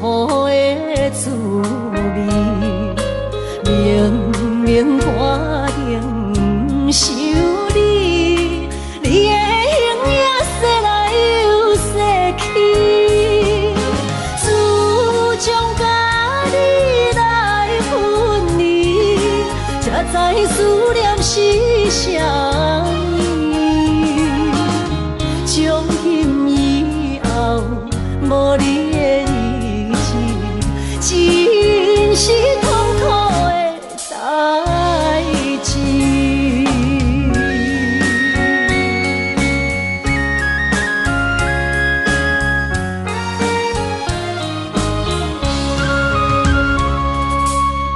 苦的滋味。明明決定毋想你，你的形影逝來又逝去。自從佮你來分離，才知思念是啥物。從今以後，無你的日子，真是痛苦的代誌。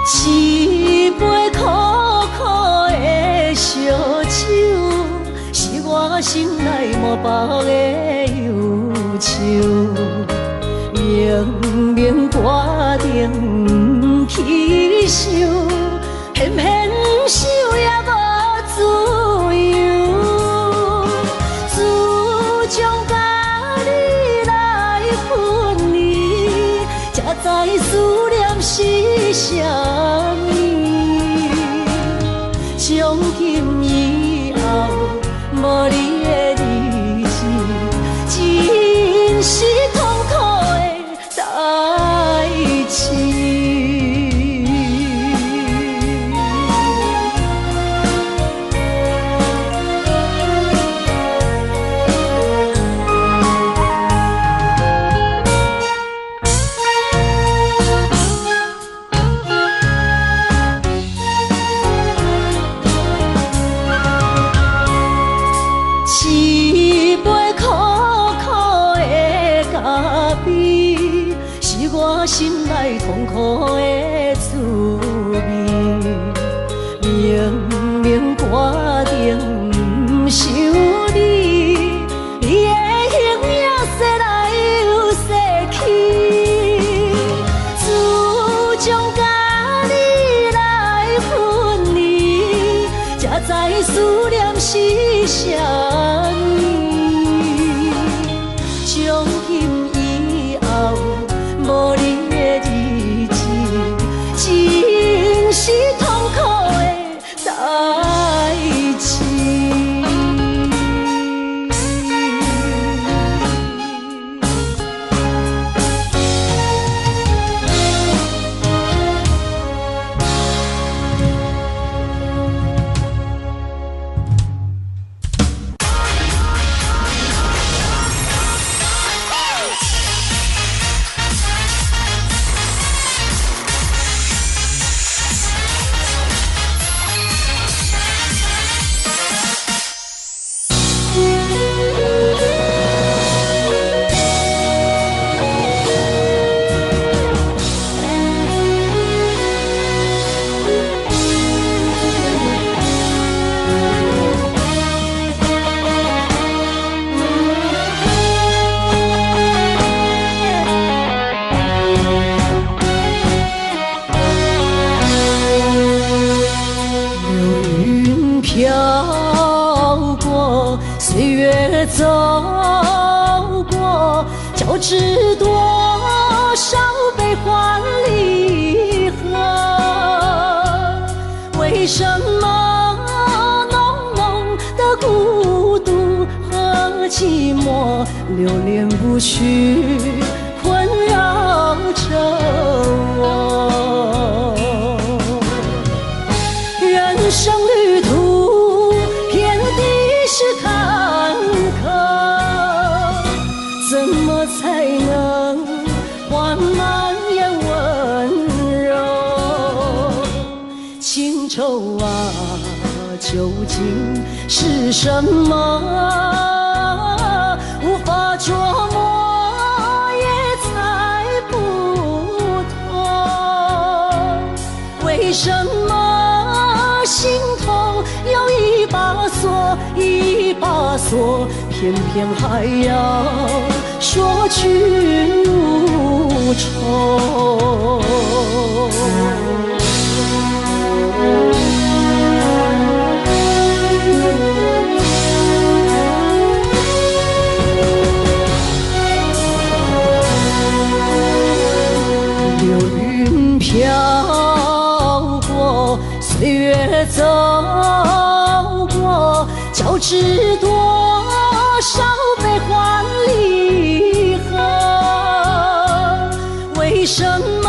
一杯苦苦的燒酒，是我心內無放的憂愁。明明決定毋去想，偏偏想也無自由。自從佮你來分離，才知思念是啥物。從今以後，無你的日子，真是痛苦的代誌。一杯苦苦的咖啡，是我心內痛苦的滋味。明明決定毋想你，你的形影逝來又逝去。自從佮你來分離，才知思念是啥物。從今以後，無你的日子，真是痛苦的代誌。流雲飄過，歲月走過，交織多少悲歡離合。為什麼濃濃的孤獨和寂寞，流連不去，困擾着我？人生旅途，遍地是坎坷，怎麼才能緩慢也溫柔？情愁啊，究竟是什麼？無法捉摸，也猜不透。為什麼心頭有一把鎖，一把鎖，偏偏還要說去無愁？流雲飄過，歲月走過，交織多少悲歡離合。為什麼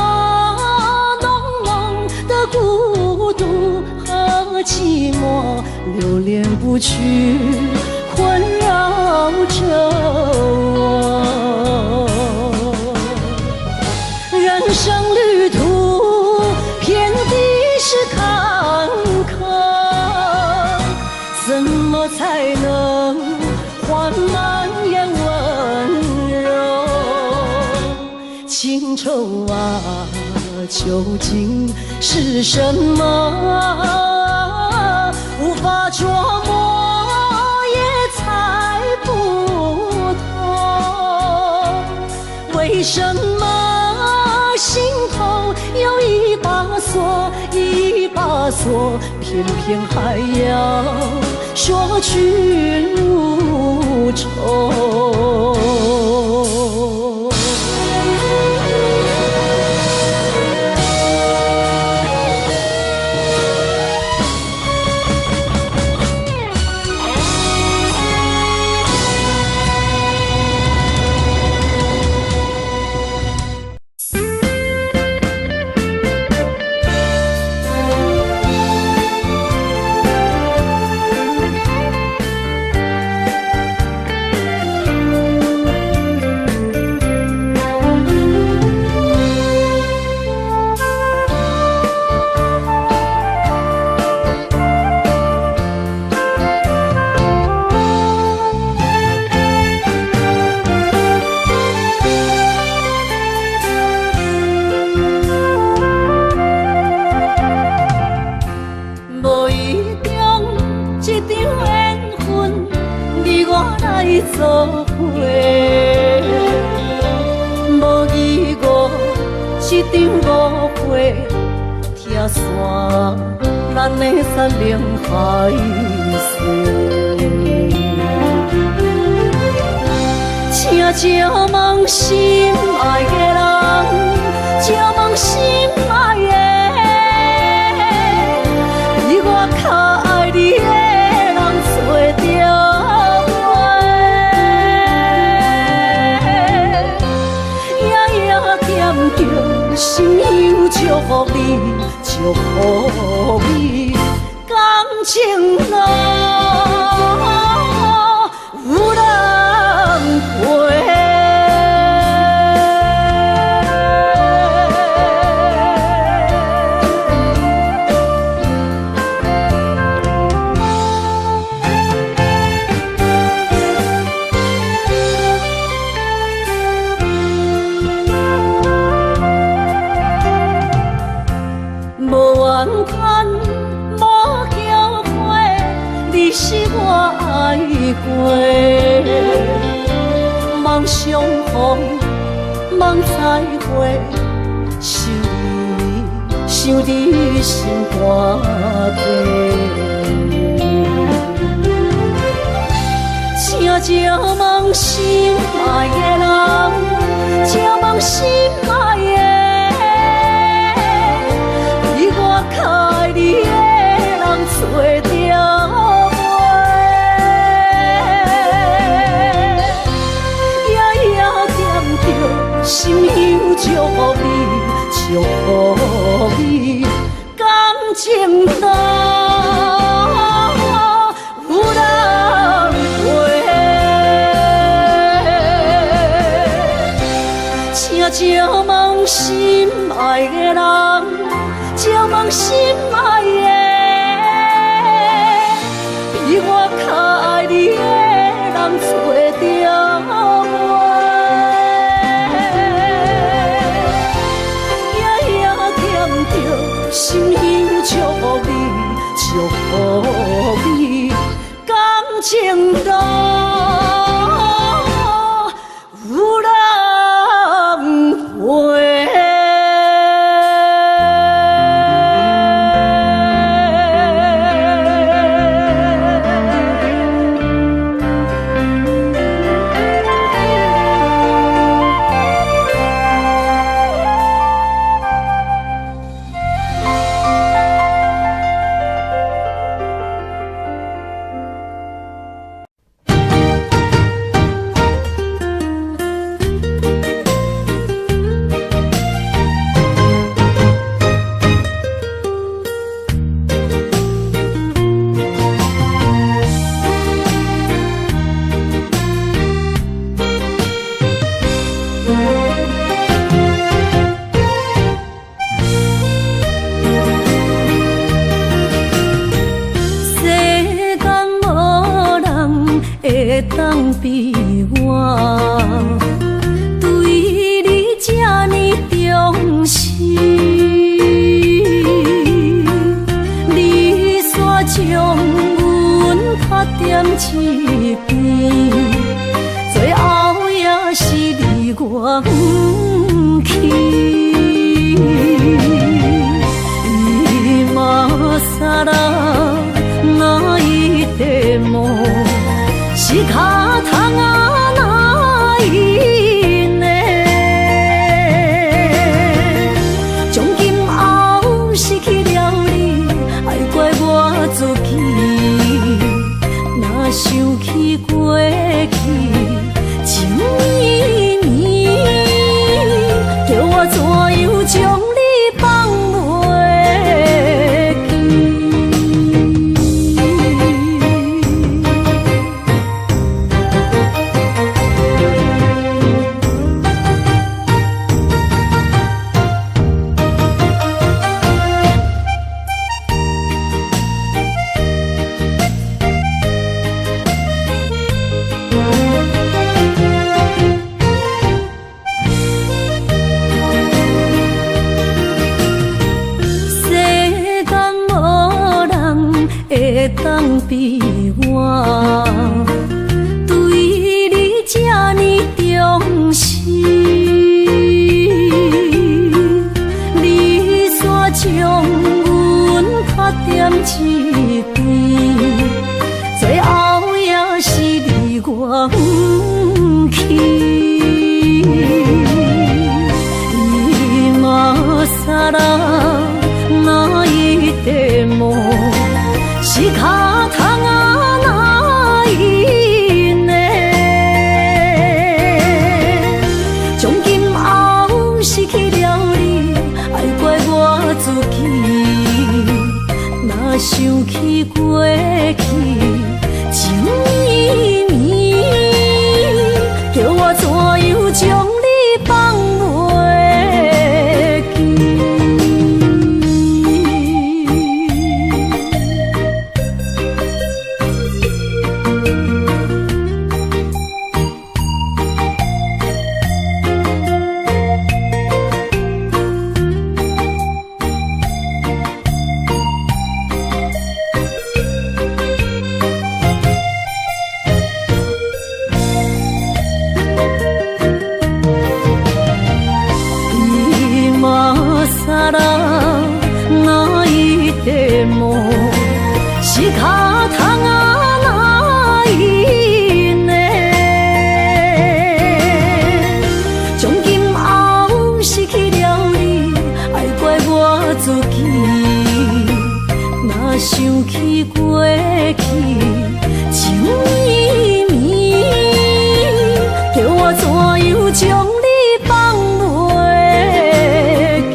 濃濃的孤獨和寂寞，流連不去，困擾着我？人生旅途遍地是坎坷，怎麼才能還滿眼溫柔？情愁啊，究竟是什麼？無法捉摸，也猜不透。為什麼心頭有一把鎖，一把鎖，偏偏還要說去路愁。無意中一場緣分，你我來做伙；無疑誤一場誤會，拆散咱的山盟海誓。請借問心愛的人，借問心愛的，比我較愛你的人找著無？夜夜惦著心香祝福你，祝福你，感情路有人陪。無怨嘆，無後悔，你是我愛過。望相逢，望再會，想你，想佇心肝底。請借問心愛的人，借問心愛的，比我較愛你的人找著無？夜夜惦著心香祝福你，祝福你，感情路有人陪。請借問心愛的人，借問心愛的，比我較愛你的人找著無？夜夜惦著心香祝福你，祝福你，感情路有人陪。將你放袂記。世間無人會當比我，對你這呢重視。你煞將阮拍踮一邊，最後也是離我遠去。今更泣いても仕方がないね。從今後失去了你，愛怪我自己。若想起過去情綿綿，叫我怎樣將你放袂記？今更泣いても仕方がないね。從今後失去了你，愛怪我自己。若想起過去情綿綿，叫我怎樣將你放袂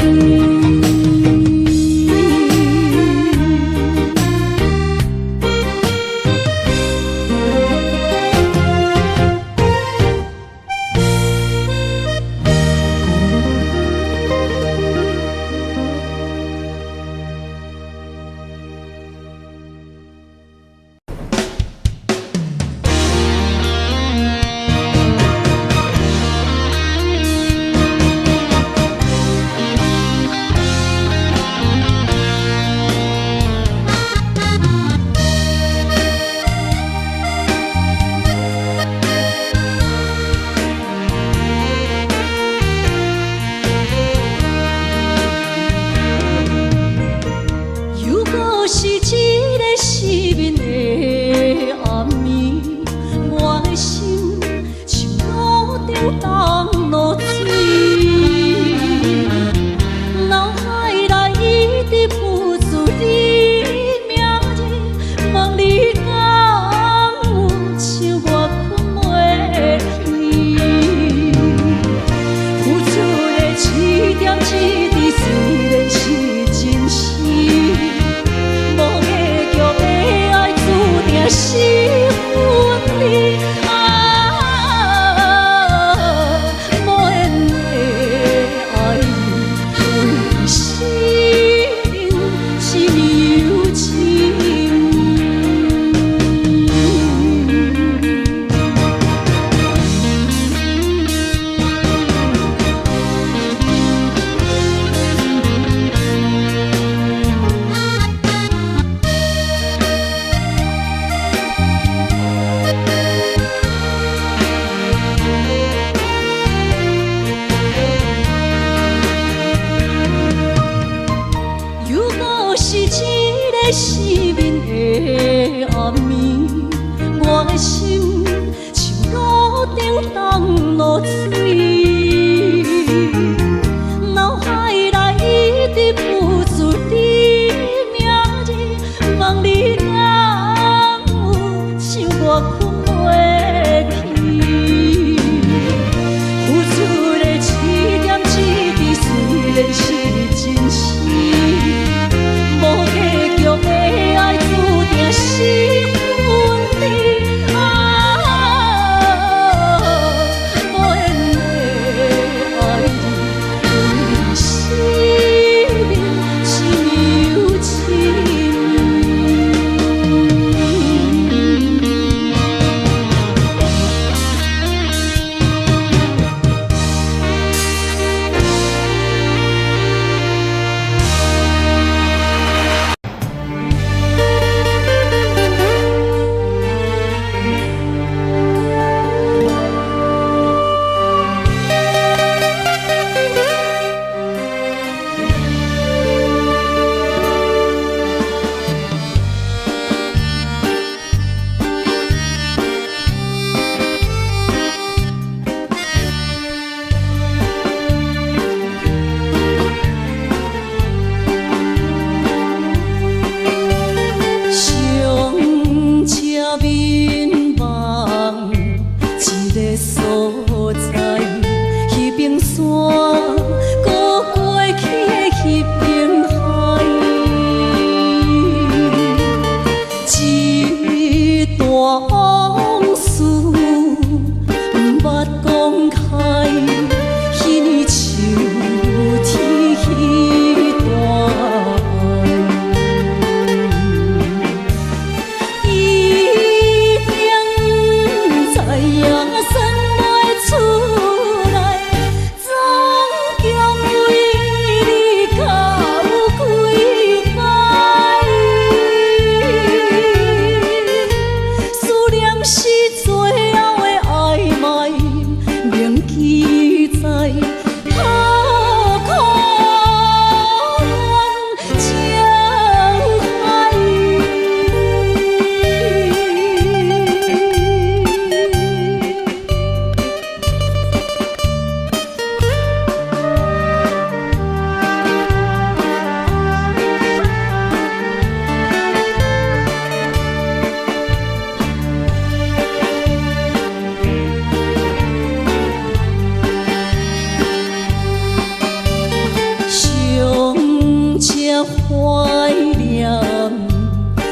正懷念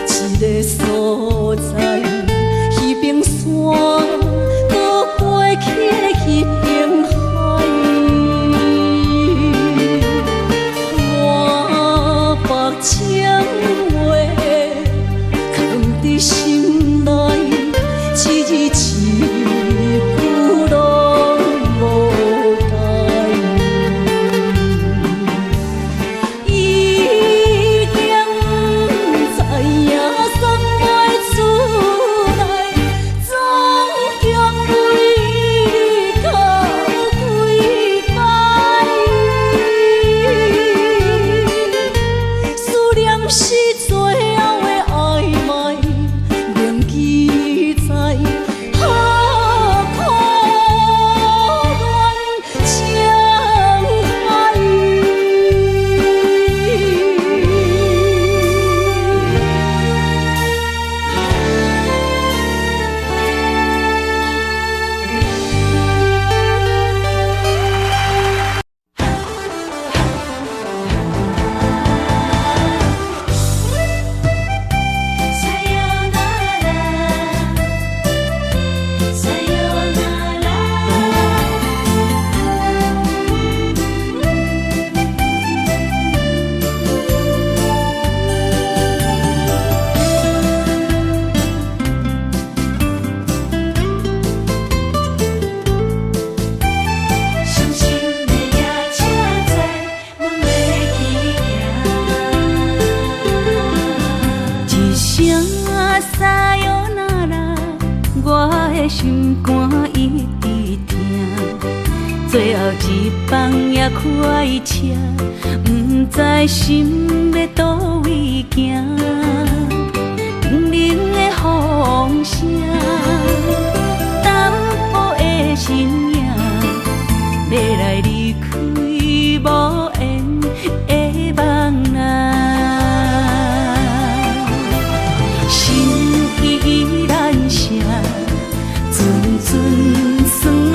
這个所在，彼邊山，閣過去的彼邊海，滿腹情話藏佇心內，一字一句攏無改。已經不知影算袂出來，總共為你哭幾擺。思念是最後的曖昧，銘記在何苦戀情海。さよなら。傷心的夜車載，阮欲去行。一聲さよなら，我的心肝一直疼。最後一班也開車，毋知心欲佗位行。冷冷的風聲，淡薄的身影，欲來離開無緣的夢啊。心依難捨，陣陣酸軟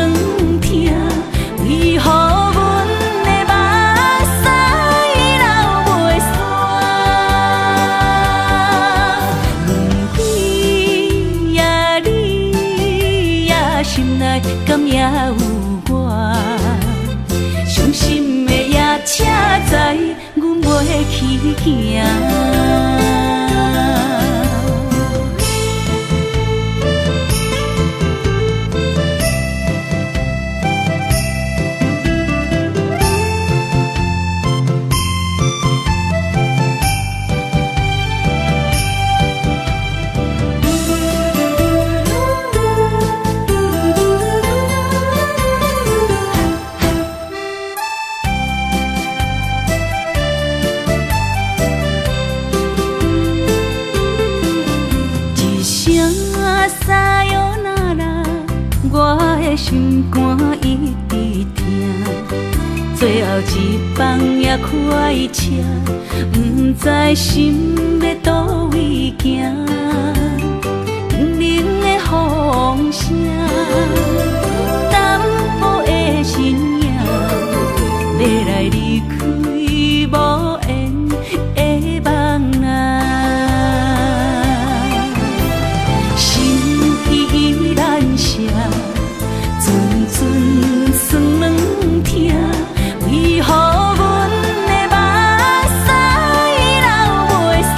疼，為何阮的目屎流袂煞？问你呀你呀，心內敢猶有我？傷心的夜車載，阮袂去行。一聲さよなら，我的心肝一直疼。最後一班也開車，毋知心欲佗位行。冷冷的風聲，淡薄的身影，欲來離開無緣的夢啊。心依難捨，陣陣酸軟疼，為何阮的目屎流袂煞？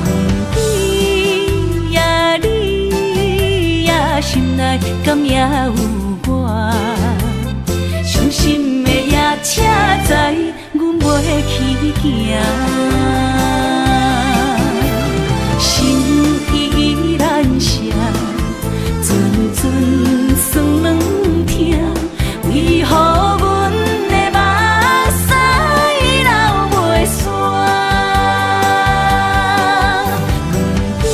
問你呀你呀，心內敢猶有我？傷心的夜車載，阮袂去行。心依難捨，陣陣酸軟疼，為何阮的目屎流袂煞？問你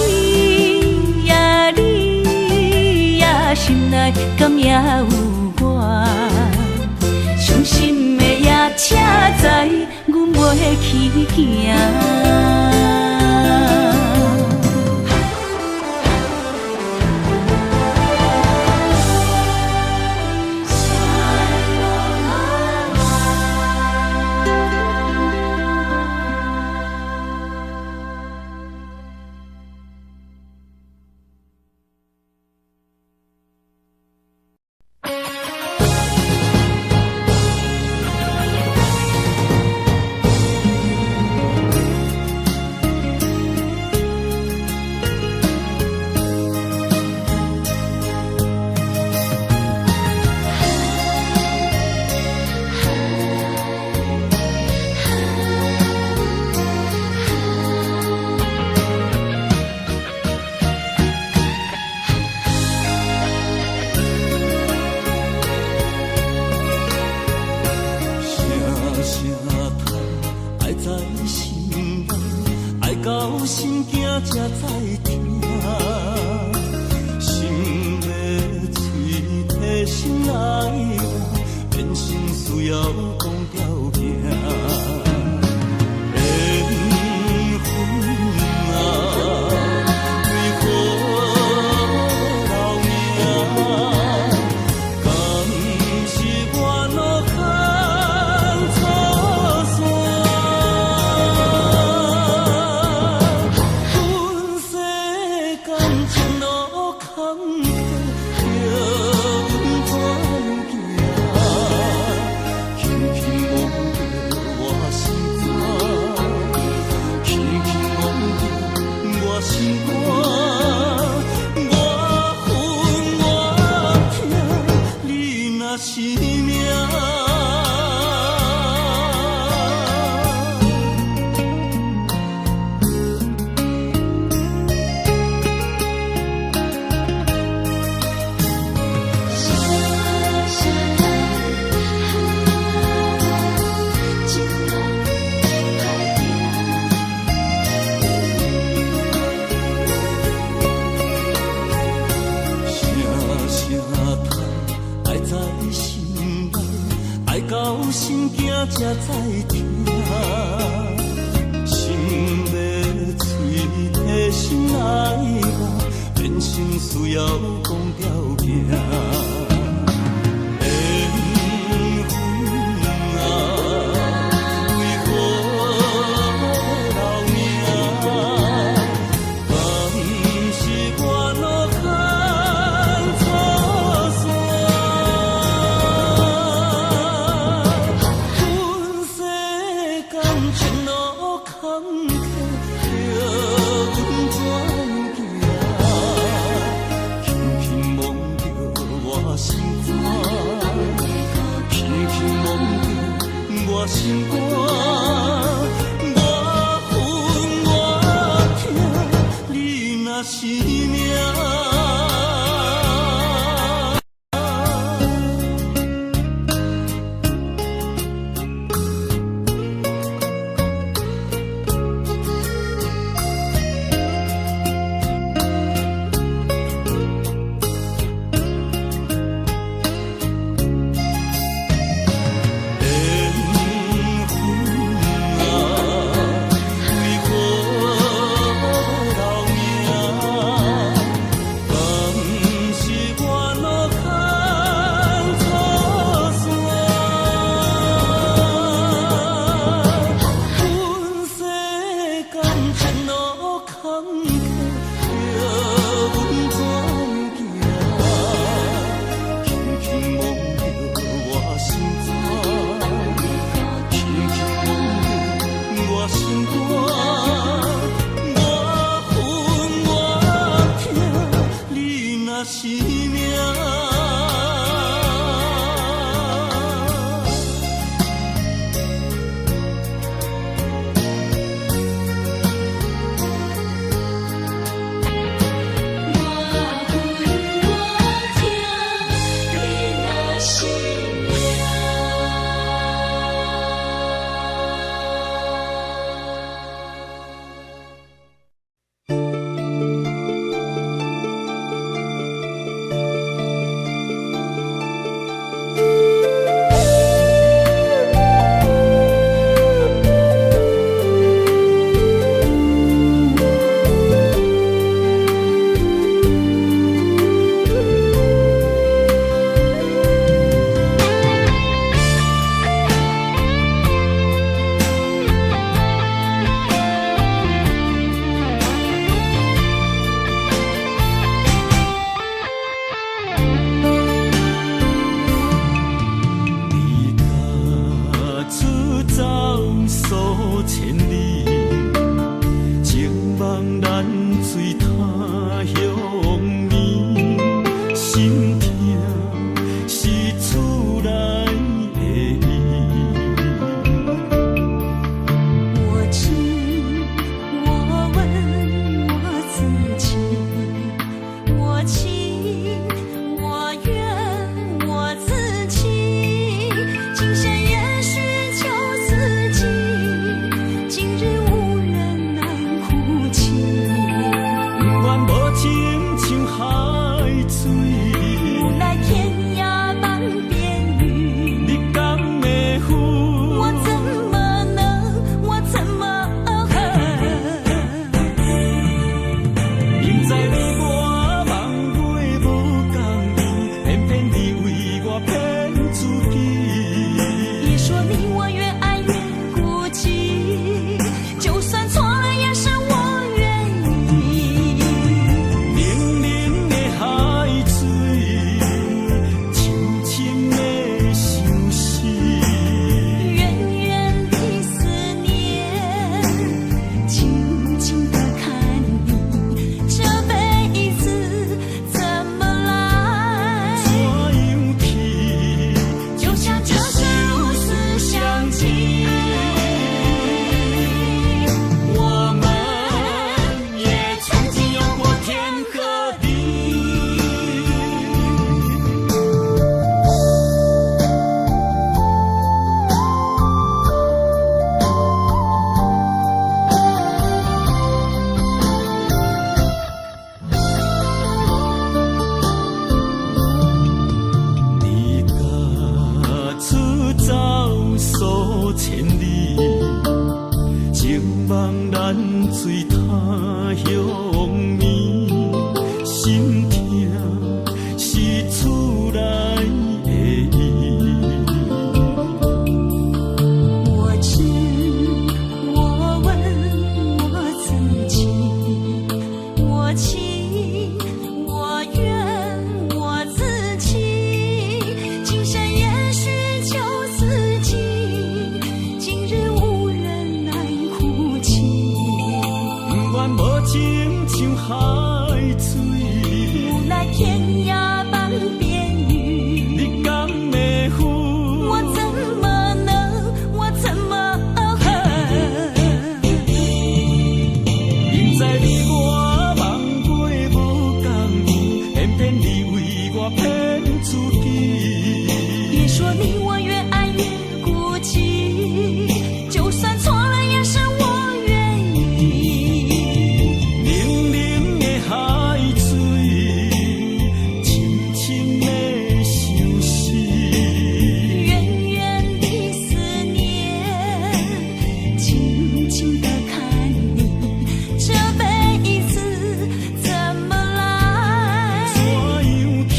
呀你呀，心內敢猶有我？傷心的夜車載，阮袂去行。心惊才知疼。心欲喙提心爱我，变成需要讲条件。缘分啊，为何留名？敢是我路牵错线？阮世感情路坎坷，叫阮怎样行？轻轻摸著我心肝，轻轻摸著我心肝，我恨我疼，你若是命。声声叹，情路歹行。声声叹，爱在心内，爱到心惊才知疼。心欲喙提心爱我，变成需要讲条件。缘分啊，为何留名？敢是我路牵错线？阮世感情路坎坷，叫阮怎样行？轻轻摸著我心肝，轻轻摸著我心肝，我恨我疼，你若是命。缘分啊，为何留名？敢是我路牵错线？阮世感情路坎坷，叫阮怎样行？轻轻摸著我心肝，轻轻摸著我心肝，我恨我疼，你若是命。我恨我疼，你若是命。离家出走数千里，情梦难随他乡暝，心痛是厝内的伊。我情我问我自己，我情我愿我自己，今生也许就四季，今日我望咱醉他鄉暝，心疼是厝內的伊。我知，我問我自己，我情我願我自己，今生也許就四季，今日無緣難哭泣。不願無情像海水，無奈天涯半邊雨。你敢會負？我怎麼能，我怎麼恨？明知你我夢過無仝，偏偏你為我騙自己。別說你我越愛越孤寂，就算錯了也是我願意。冷冷的海水，深深的相思。遠遠的思念，靜靜的看你，這輩子怎麼來？怎樣去？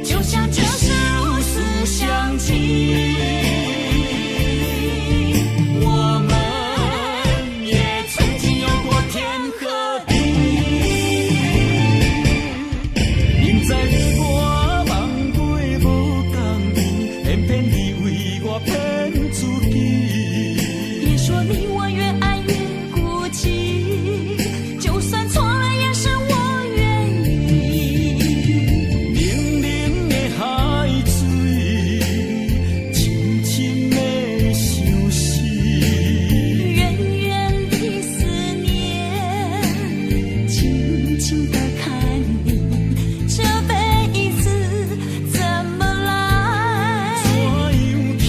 就像這是如斯相記。我們也曾經有過天和地。明知你我夢過無仝，偏偏你為我騙自己。別說你我越愛越孤寂，就算錯了也是我願意。冷冷的海水，深深的相思。遠遠的思念，靜靜的看你，這輩子怎麼來？怎樣去？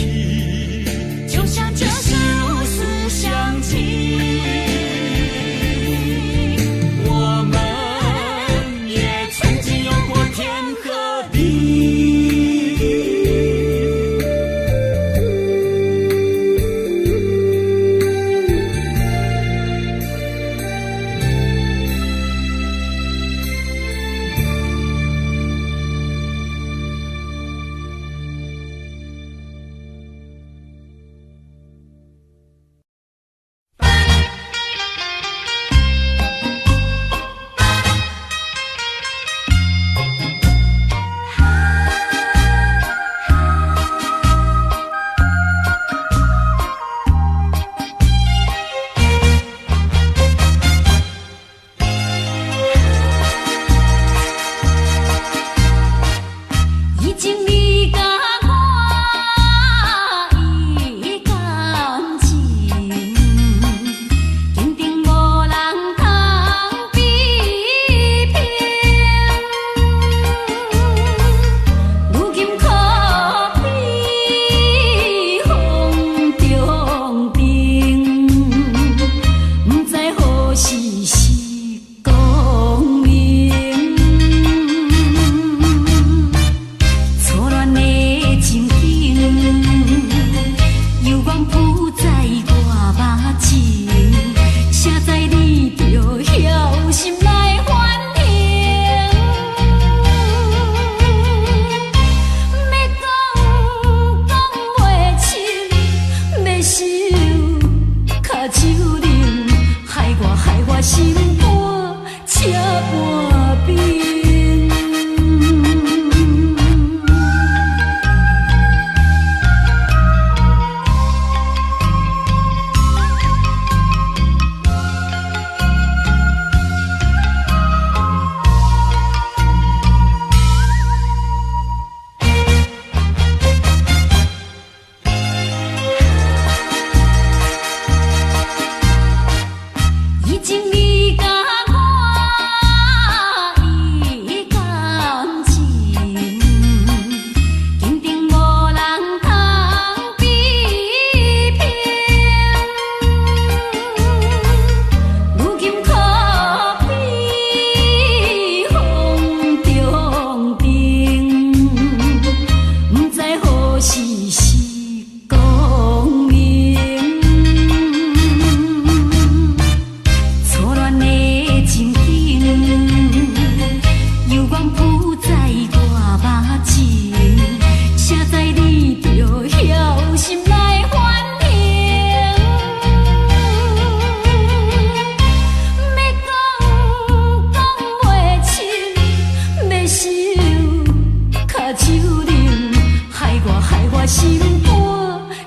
我心肝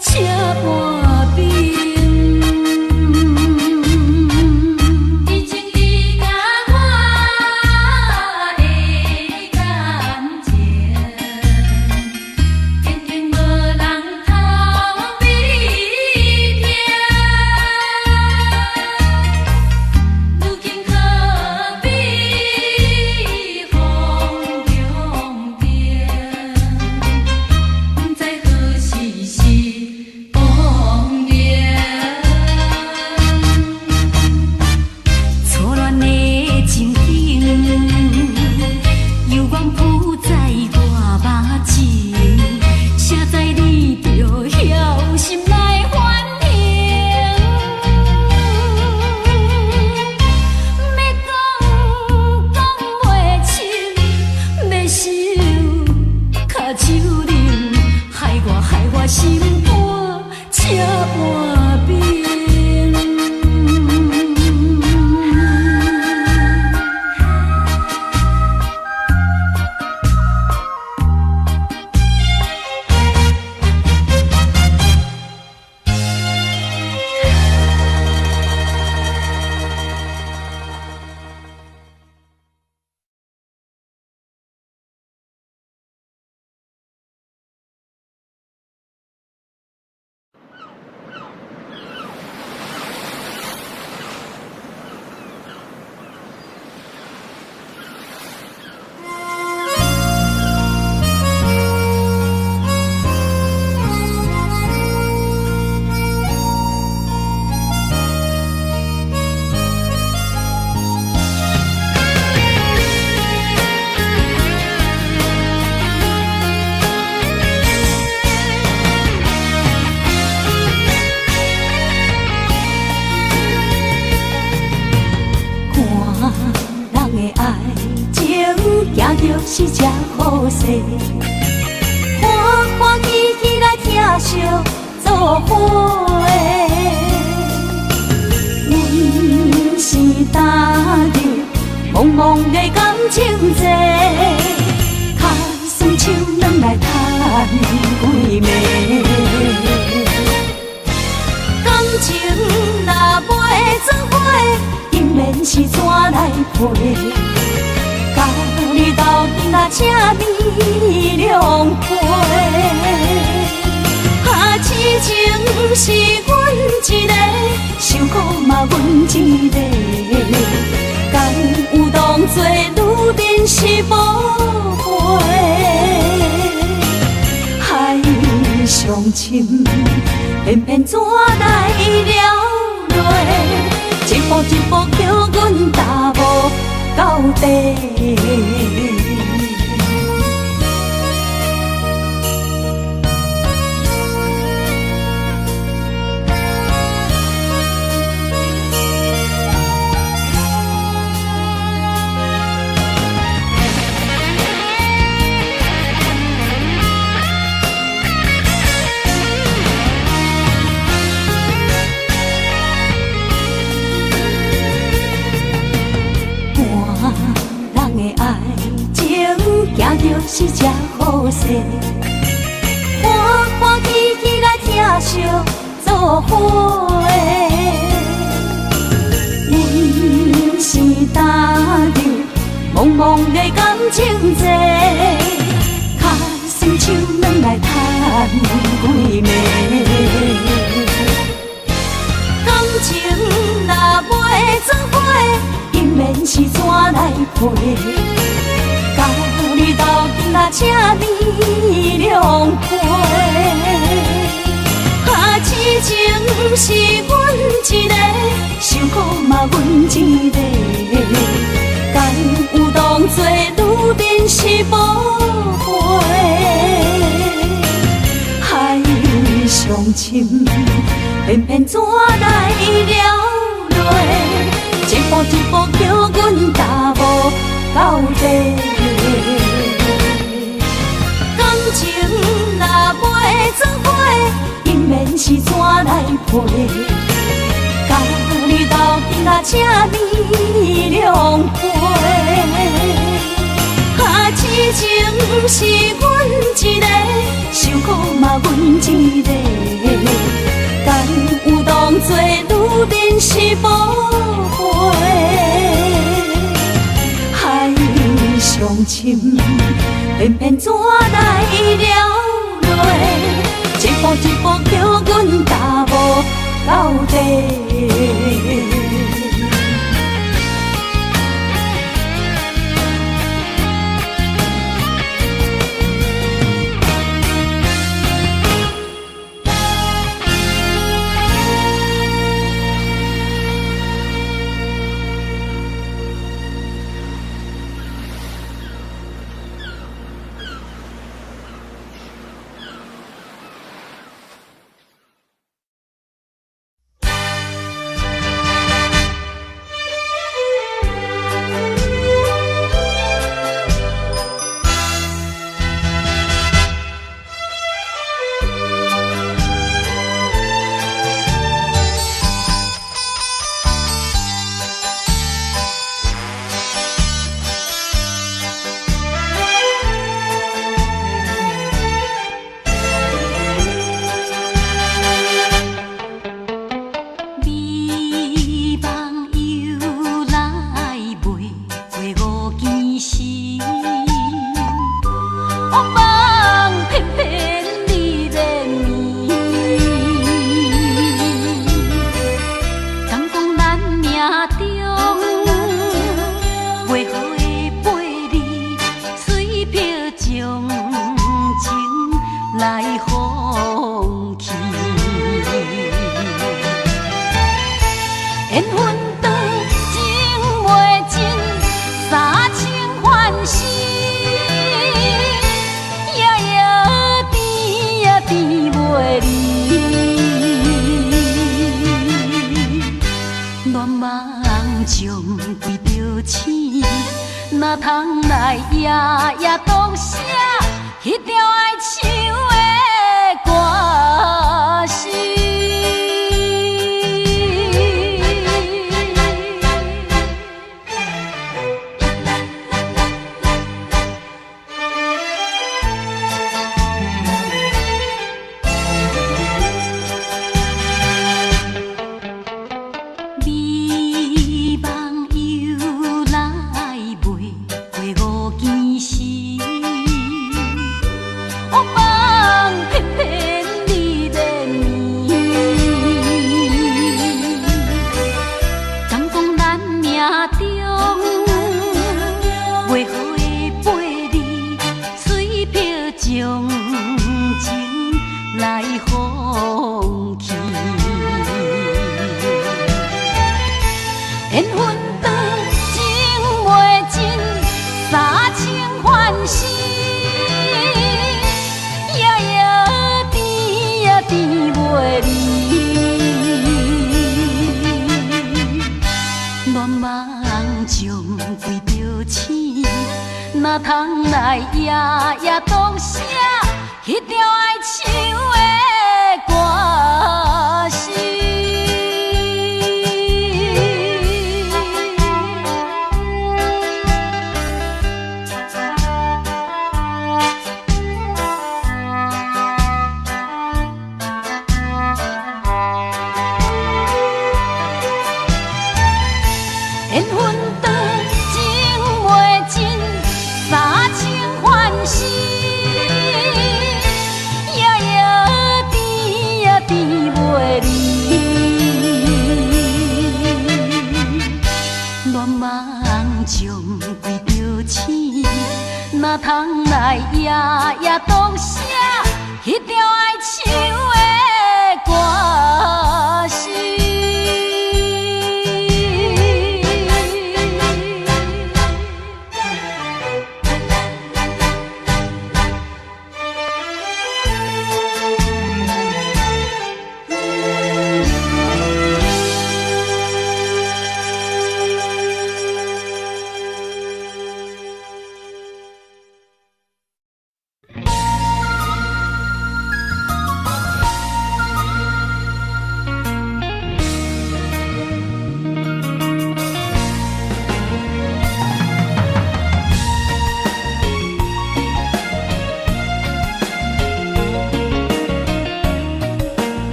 这半冰。以情你佮我的感情，已经无人通比拼。如今可比风中灯，不知何时是光明。初恋的情景，犹原浮在我目前，谁知你著枵心来反应。欲讲讲袂清，欲收跤手冷，害我害我心肝这半冰。看人的爱情行著是这好势，欢欢喜喜来疼惜做伙。阮是踏入茫茫的感情债，跤酸手软来趁几暝。感情若袂做伙，姻缘是怎来配？佮你斗阵啊，这呢两回。啊，痴情是阮一个，受苦嘛阮一个。敢有当作女人是宝贝？海上深，偏偏怎来了落？一步一步叫阮踏无到底。看人的爱情行著是这好势，欢欢喜喜来疼惜做伙。阮是踏入茫茫的感情债，跤酸手软来趁几暝。感情若袂做伙，姻缘是怎来配？佮你斗阵啊，这呢两回。啊，痴情是阮一个，受苦嘛阮一个。敢有当作女人是宝贝？海上深，偏偏怎来了落？一步一步叫阮踏无到底。感情若袂做伙，姻缘是怎来配？佮你斗阵啊，这呢两回。啊，痴情是阮一个，受苦嘛阮一个，敢有當作女人是寶貝？海上深，偏偏怎來了淚？一步一步叫阮踏無到底。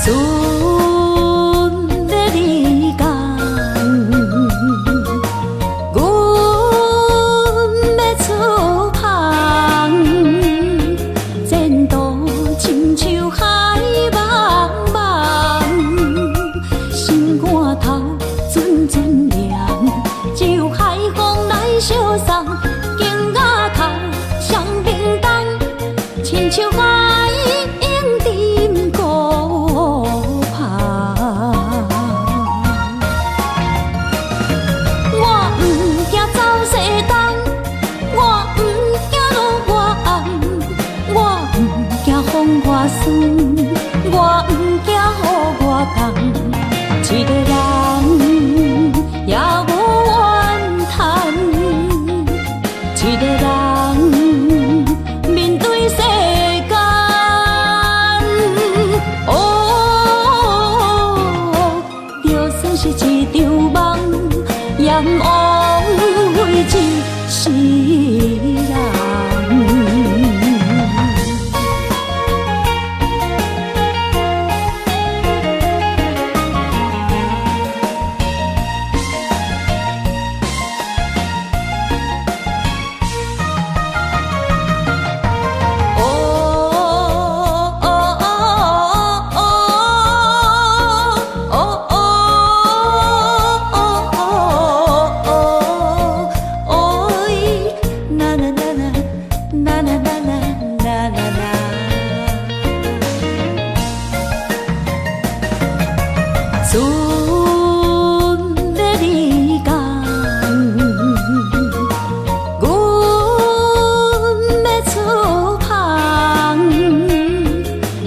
船欲離港，阮欲出航，前途親像海茫茫，心肝頭陣陣涼，只有海風來相送，肩仔頭雙冰凍，親像海湧沉孤帆。我毋驚走西東，我毋驚落外暗，我毋驚風外酸，我毋驚雨外凍，一个人也無怨嘆，一个人面對世間。哦，就算是一場夢，也毋枉費一世人。哦哦哦哦哦哦哦啦啦啦啦啦啦啦啦啦啦。船欲離港，阮欲出航，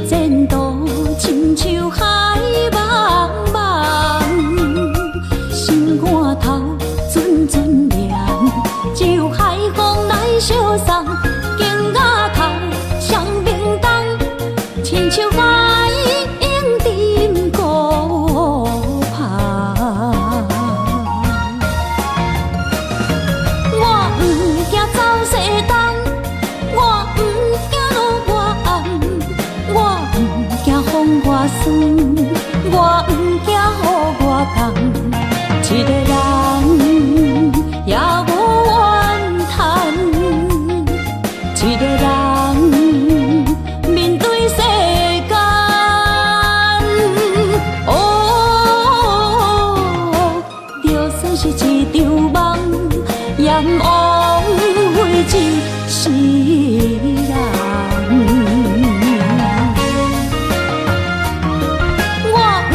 前途親像海茫茫，心肝頭陣陣涼，只有海風來相送，肩仔頭雙冰凍，親像海湧沉孤帆。我毋驚走西東，我毋驚落外暗，我毋驚風外酸，我毋驚雨外凍，一个人也無怨嘆，一個人面對世間。哦，就算是一場夢，也毋枉費一世人。我毋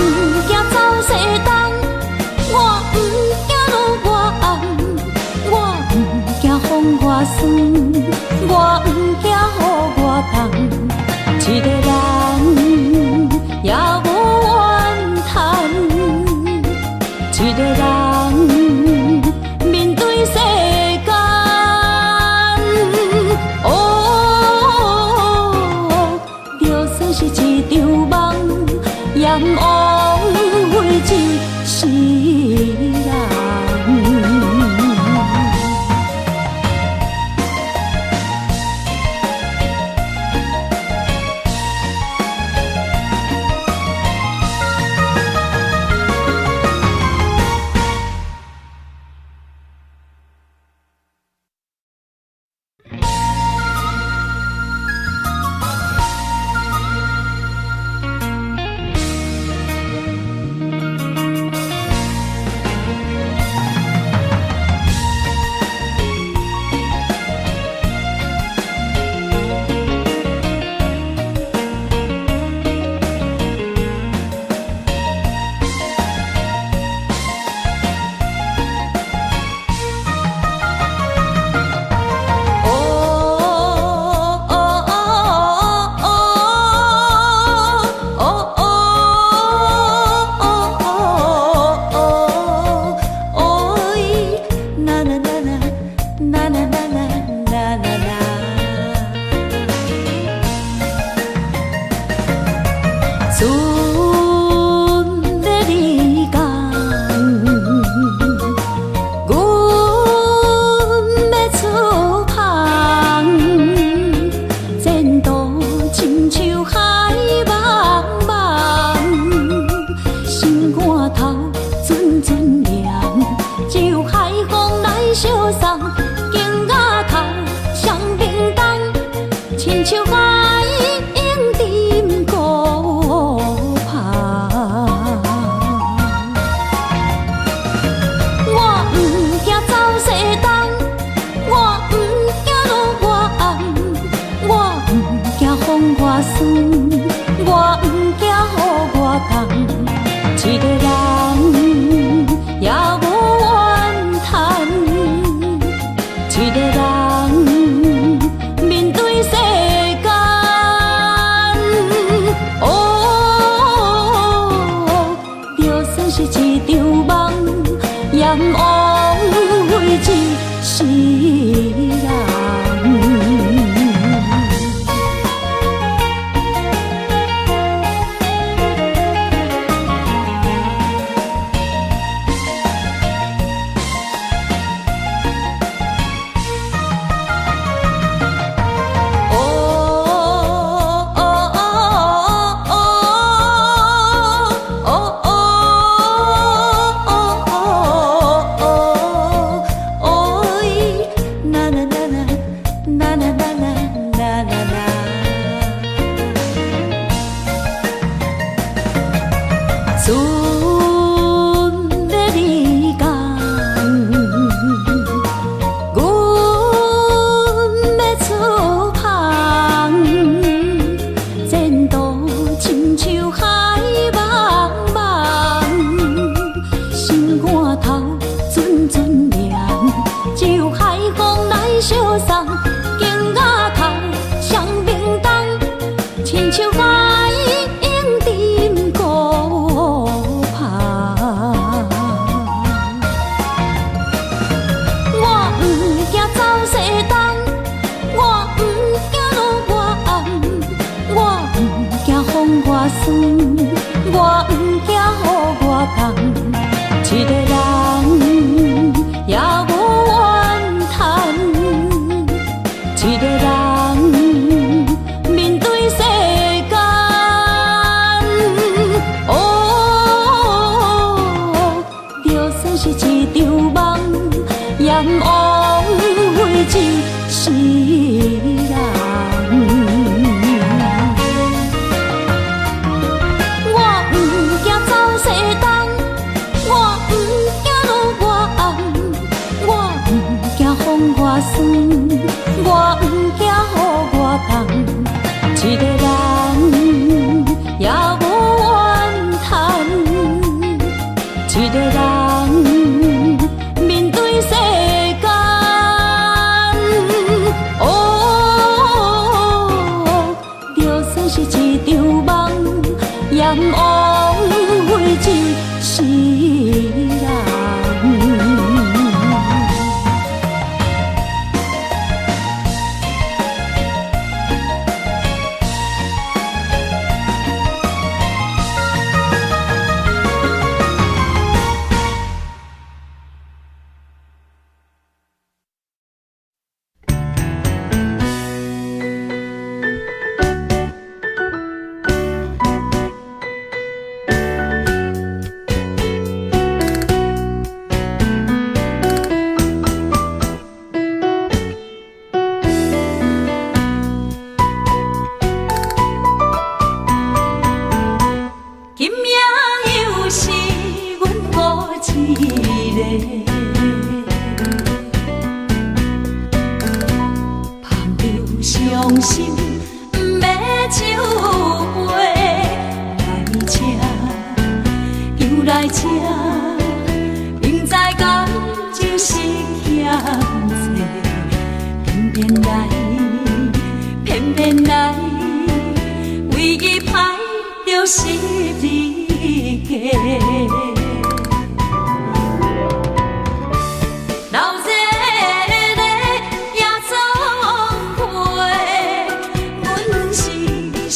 驚走西東，我毋驚落外暗，我毋驚風外酸，我毋驚雨外凍，一個人也無怨嘆，一個人面對世間。哦，就算是一場夢，也毋枉費一世人。船欲離港，阮欲出航，前途親像海茫茫，酸，我毋惊雨外江，一个人也无怨叹，一个人面对世间。哦，就算是一场梦，也毋枉费一世人。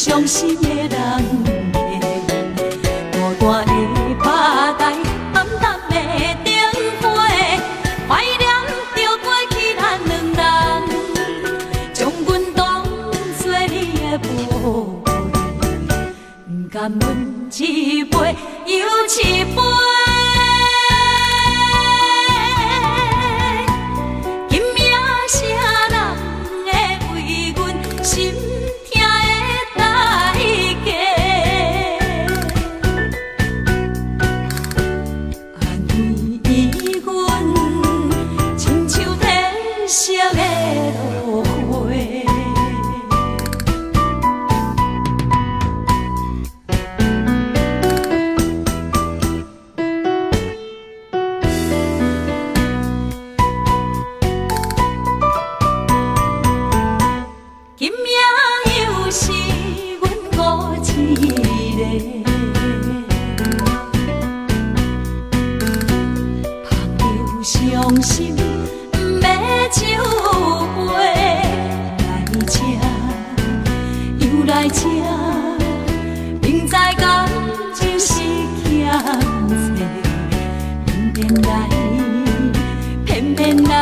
色的落花。麗。捧著傷心，毋欲酒杯，來這又來這，明知感情是欠債，偏偏來，偏偏來，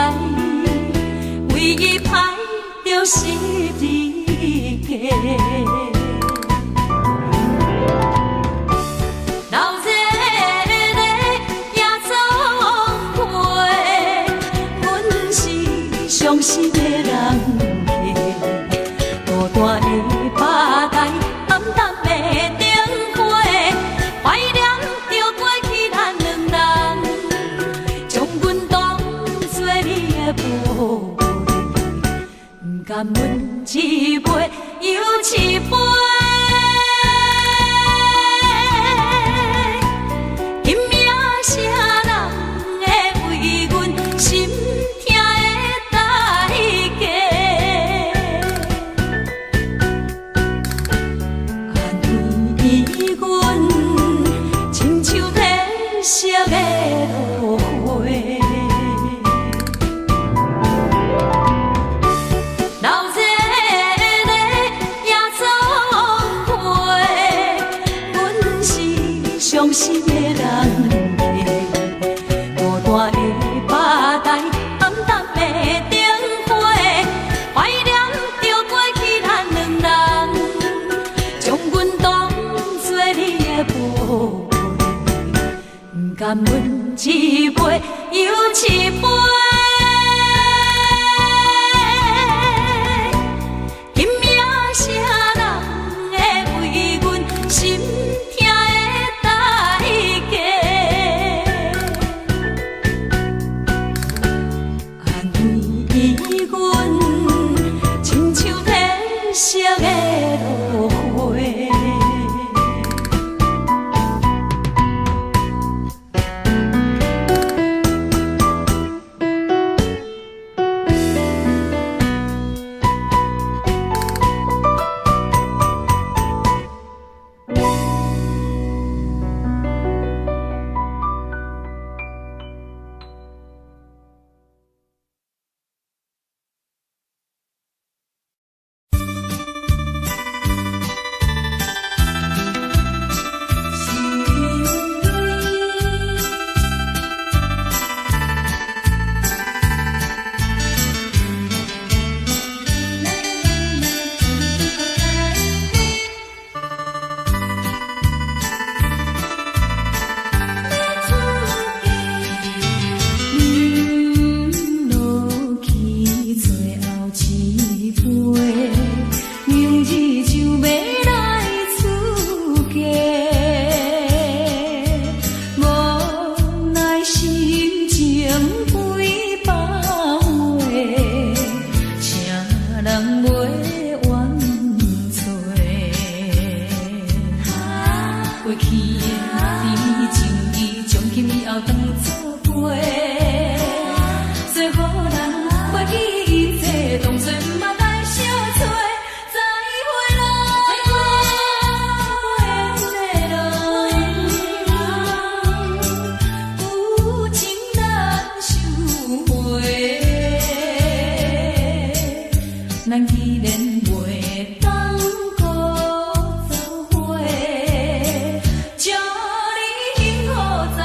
為伊歹著十字架。老热的夜总会，阮是伤心的人客，孤單的吧台，暗淡的燈火，懷念著過去咱兩人，將阮當作你的寶貝，毋甘阮一杯又一杯。今夜啥人會為阮心疼的代價？安慰阮，親像褪色的落花。老熱的夜總會，阮是傷心的人客，孤單的吧台，暗淡的燈火，懷念著過去咱兩人，將阮當作你的寶貝，毋甘阮一杯又一杯。今夜啥人會為阮心疼的代價？安慰阮，親像褪色的落花。饮落去最後一杯，明日就欲來出嫁，無奈心情幾百回，請人袂怨催。過去的甜蜜情義，從今以後當作陪。做予人袂記一切，當作毋捌來相找。再會咯，無緣的人，有情難收回。咱既然袂當閣做伙，祝你幸福再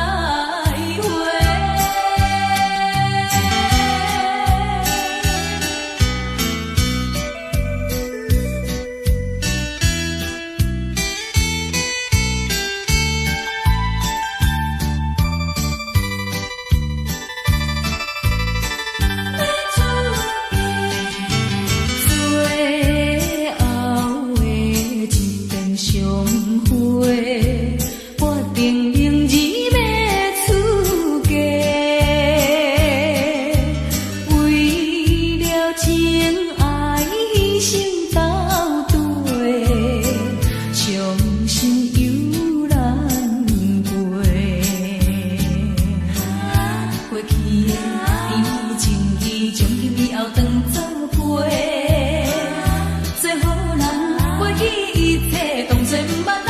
會。欲出嫁，最後的一遍相會，決定明日欲出嫁。為了情愛犧牲到底，傷心又難過。過去的甜蜜情義，從今以後當作陪。做予人袂記一切，當作毋捌。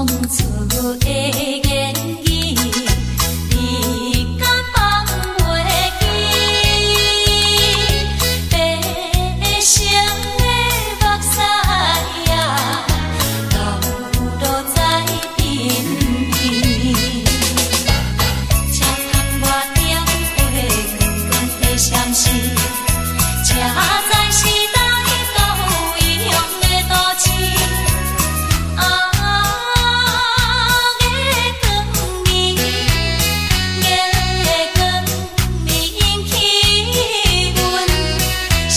出的言語，你敢放袂記？白色的目屎啊，流落在鬢邊。車窗外點火，光光的閃烁，才知是來到異鄉的都市。啊，月光暝，月光暝引起阮想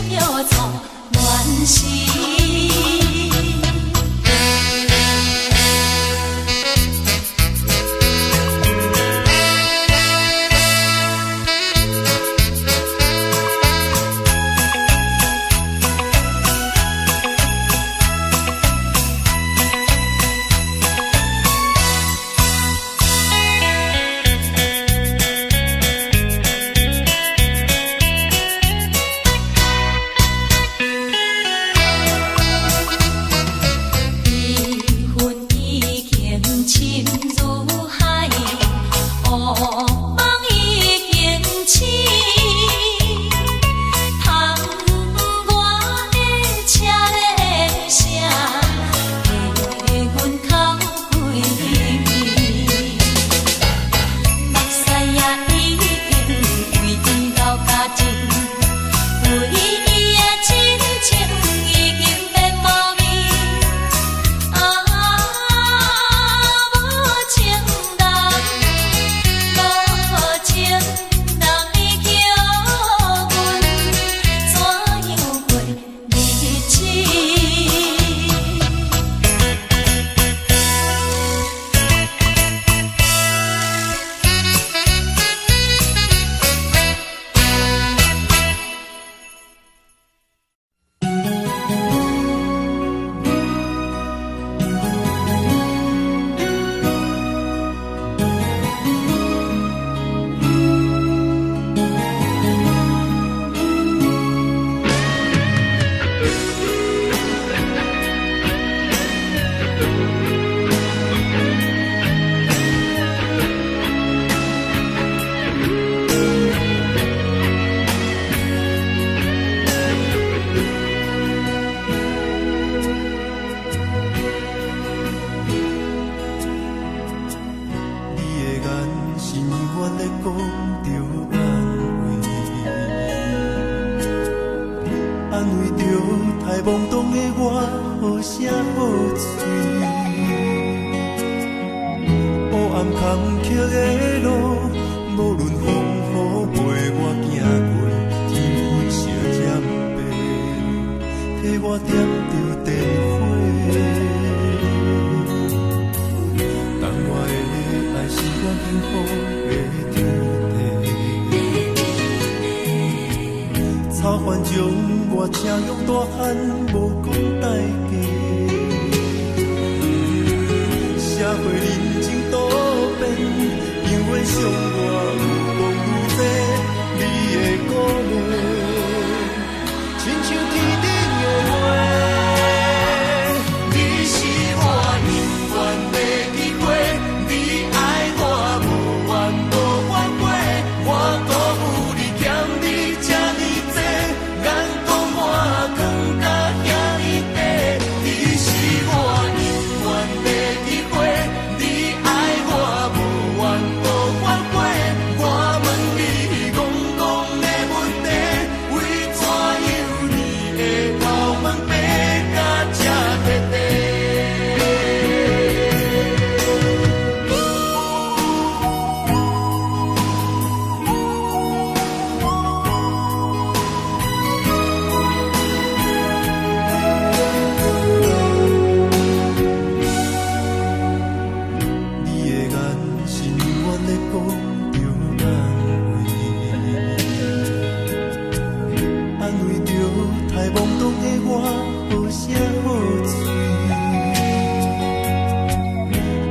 著初戀時。悲恨已經深如海，烏夢已經醒。窗外的車咧聲，替阮哭規暝。目屎也已經為伊流乾淨，為伊的真情已經變無味。啊，無情人，無情人，你叫阮怎樣過日子？你的眼神永遠咧講著安慰，安慰著太懵懂的我，好聲好喙。黑暗坎坷的路，無論風雨陪我行過，天昏小針白，替我點著電火。但我的愛是我幸福的天地。草原上我車用大漢，無講代價。社會人情多變，永遠傷我有講愈濟，你的鼓勵，親像天頂的月。你是我永遠的機會，你愛我無怨無反悔，我辜負你欠你這呢濟，眼光我藏甲遐呢短。你是我永遠的機會，你愛我無怨無反悔，我問你戇戇的問題，為怎樣你會頭毛白甲這徹底？你的眼神永遠咧講著安慰，安慰著太懵懂的我，好聲好喙。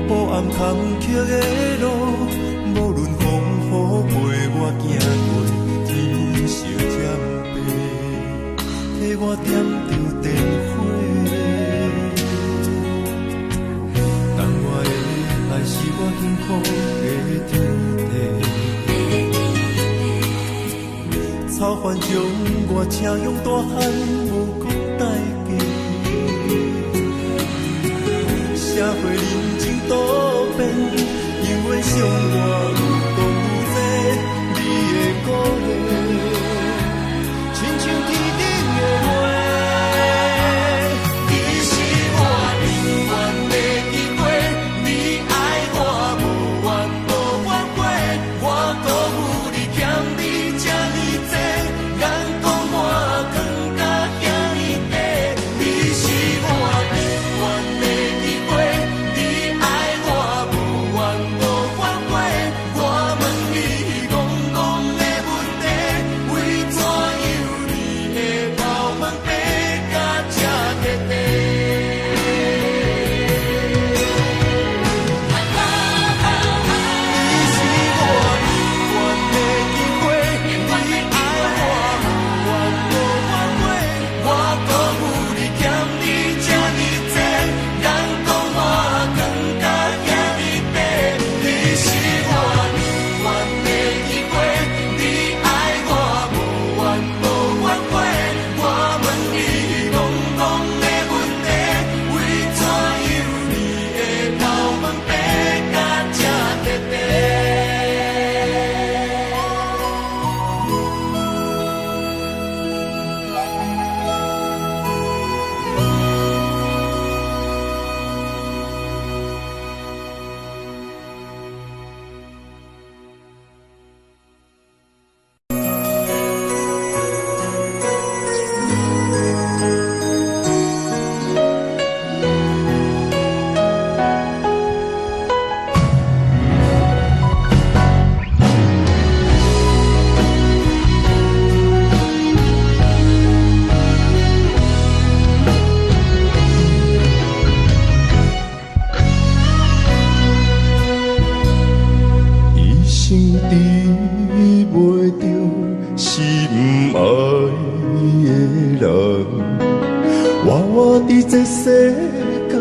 黑暗坎坷的路，無論風雨陪我行過，天昏小針白，替我點著電火。的天地。草原将我请养大汉，无讲代价。社会人情多变，犹原伤我愈讲愈济，你的鼓励，亲像天顶的月。你是我永远的机会，你爱我无怨无反悔，我辜负你欠你这呢济，眼光我藏甲遐呢低。你是我永远的机会，你爱我无怨无反悔，我问你戆戆的问题，为怎样你的头毛白甲这彻底？你是我永远的机会，你爱我无怨无反悔，我辜负你欠你这呢济，眼光我藏甲遐呢低。你是我永远的机会，你爱我无怨无反悔，我问你戆戆的问题，为怎样你的头毛白甲这彻底？一生得袂著心爱的人，活活伫这世间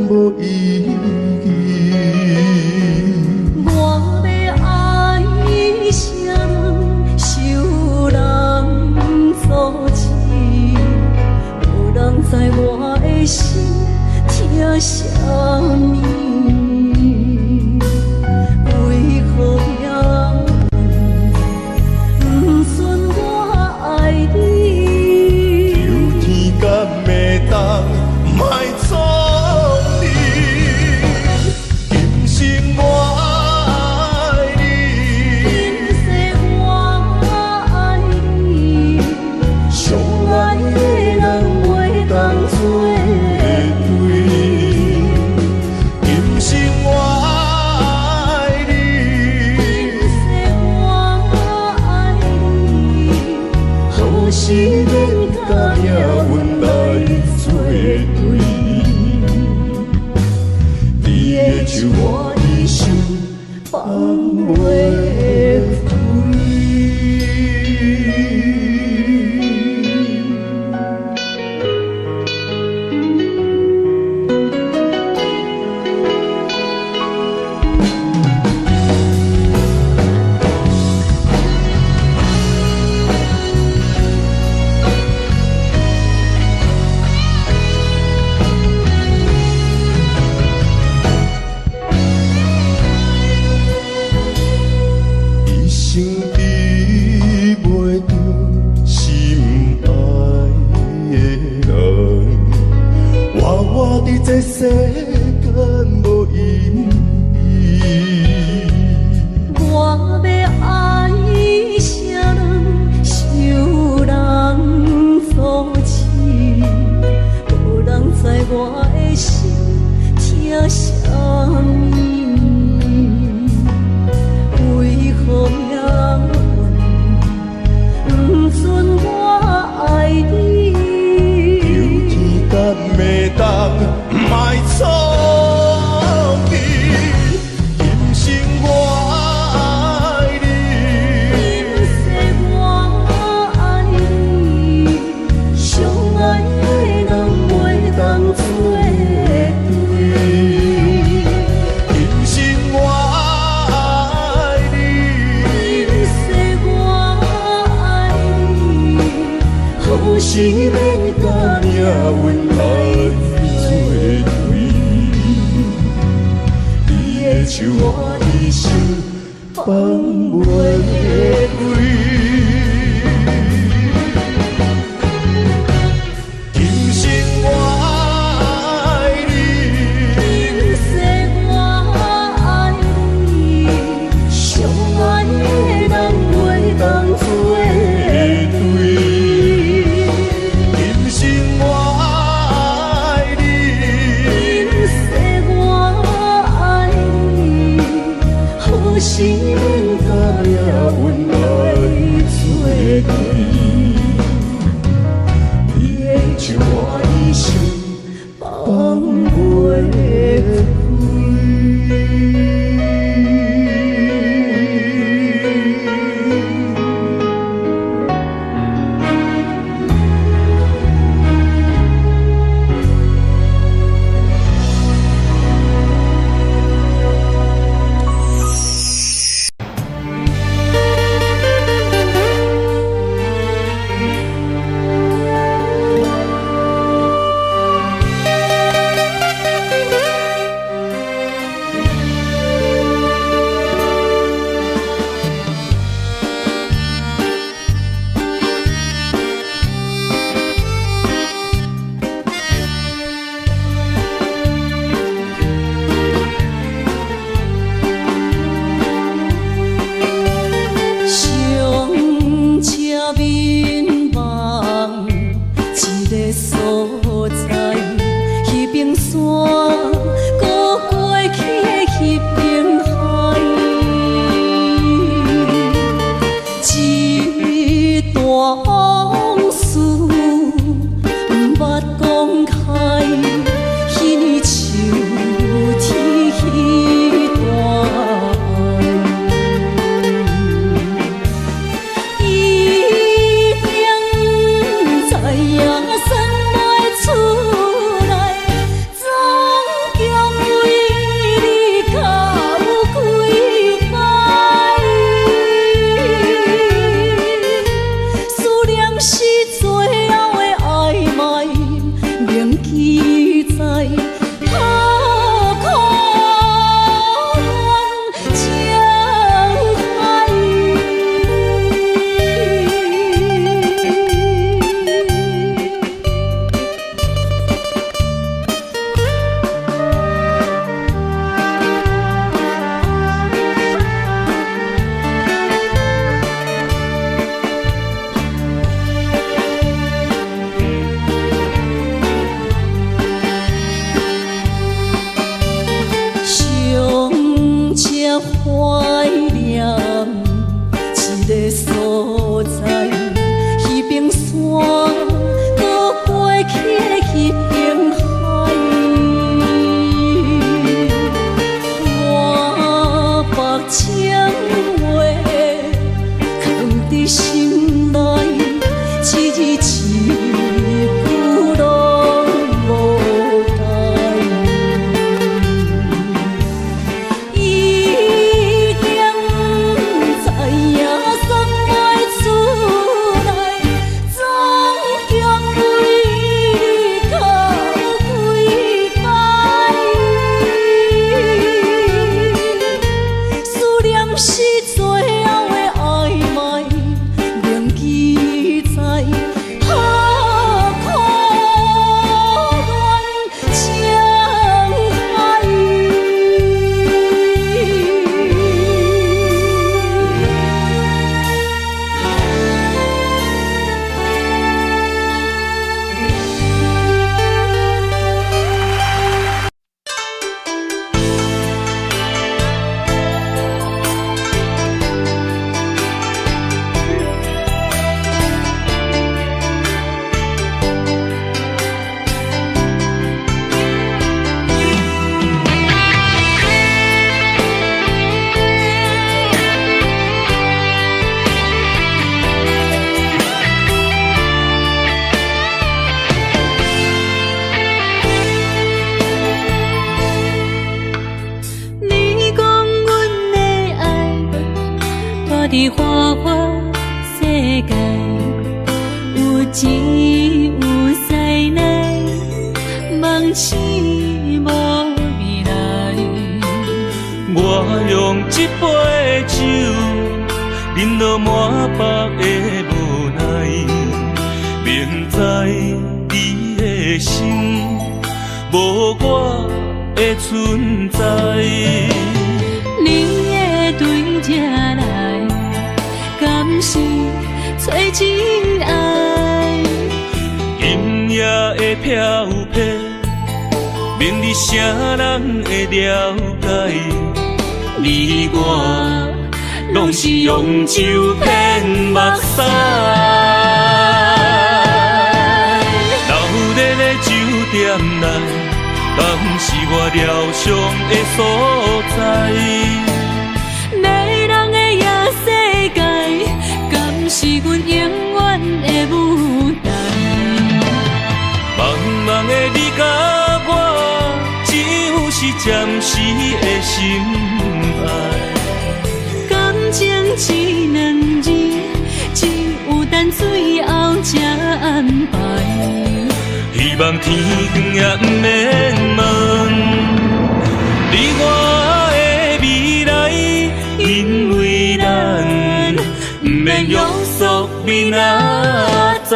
无意义。我欲爱啥人，受人阻止，无人知我的心疼啥物。为何命运不准我爱你？求天敢会当莫创你，今生我爱你，今世我爱你，上上爱的人袂当做对。今生我爱你，今世我爱你，何时免共命运来做对？你的手我一生放袂开。一生得袂著心爱的人，活活伫这世间无意义。我欲爱啥人，受人阻止，无人知我的心疼啥物。为何命运不准我爱你？求天敢会当莫创你，今生我爱你，今世我爱你，上爱的人袂当做对。的手，我一生放袂开。今生我爱你，今世我爱你，相爱的人袂当做对。今生我爱你，今世我爱你，好生甲命运来做对。你的手我一生放袂开。上车眠梦一个所在，彼边山，阁过去的彼边海，一段往事毋捌讲开，彼年秋天彼段爱。一定知影算袂出来，总共为你哭几摆。思念是最后的暧昧，铭记在何苦恋情海。上车怀念一个所在，彼边山，阁过去的彼边海，满腹情话藏伫心内，一字一句拢无代。一定知影算袂出来，总共为你哭几摆。思念是最后的暧昧，铭记在何苦恋情海。你讲阮的爱，住伫花花世界，有钱有势来，梦醒无未来。我用這杯酒，飲到滿腹的無奈，明知你的心無我的存在。你會對這來，敢是找真愛？今夜的飄泊，明日誰人會了解？你我攏是用酒騙目屎。鬧熱的酒店內，敢是我療傷的所在？迷人的夜世界，敢是阮永遠的舞台？茫茫的你佮我，只有是暫時的心愛。感情這兩字，只有等最後才安排。希望天光也毋免問你我的未來，因為咱毋免約束明仔載。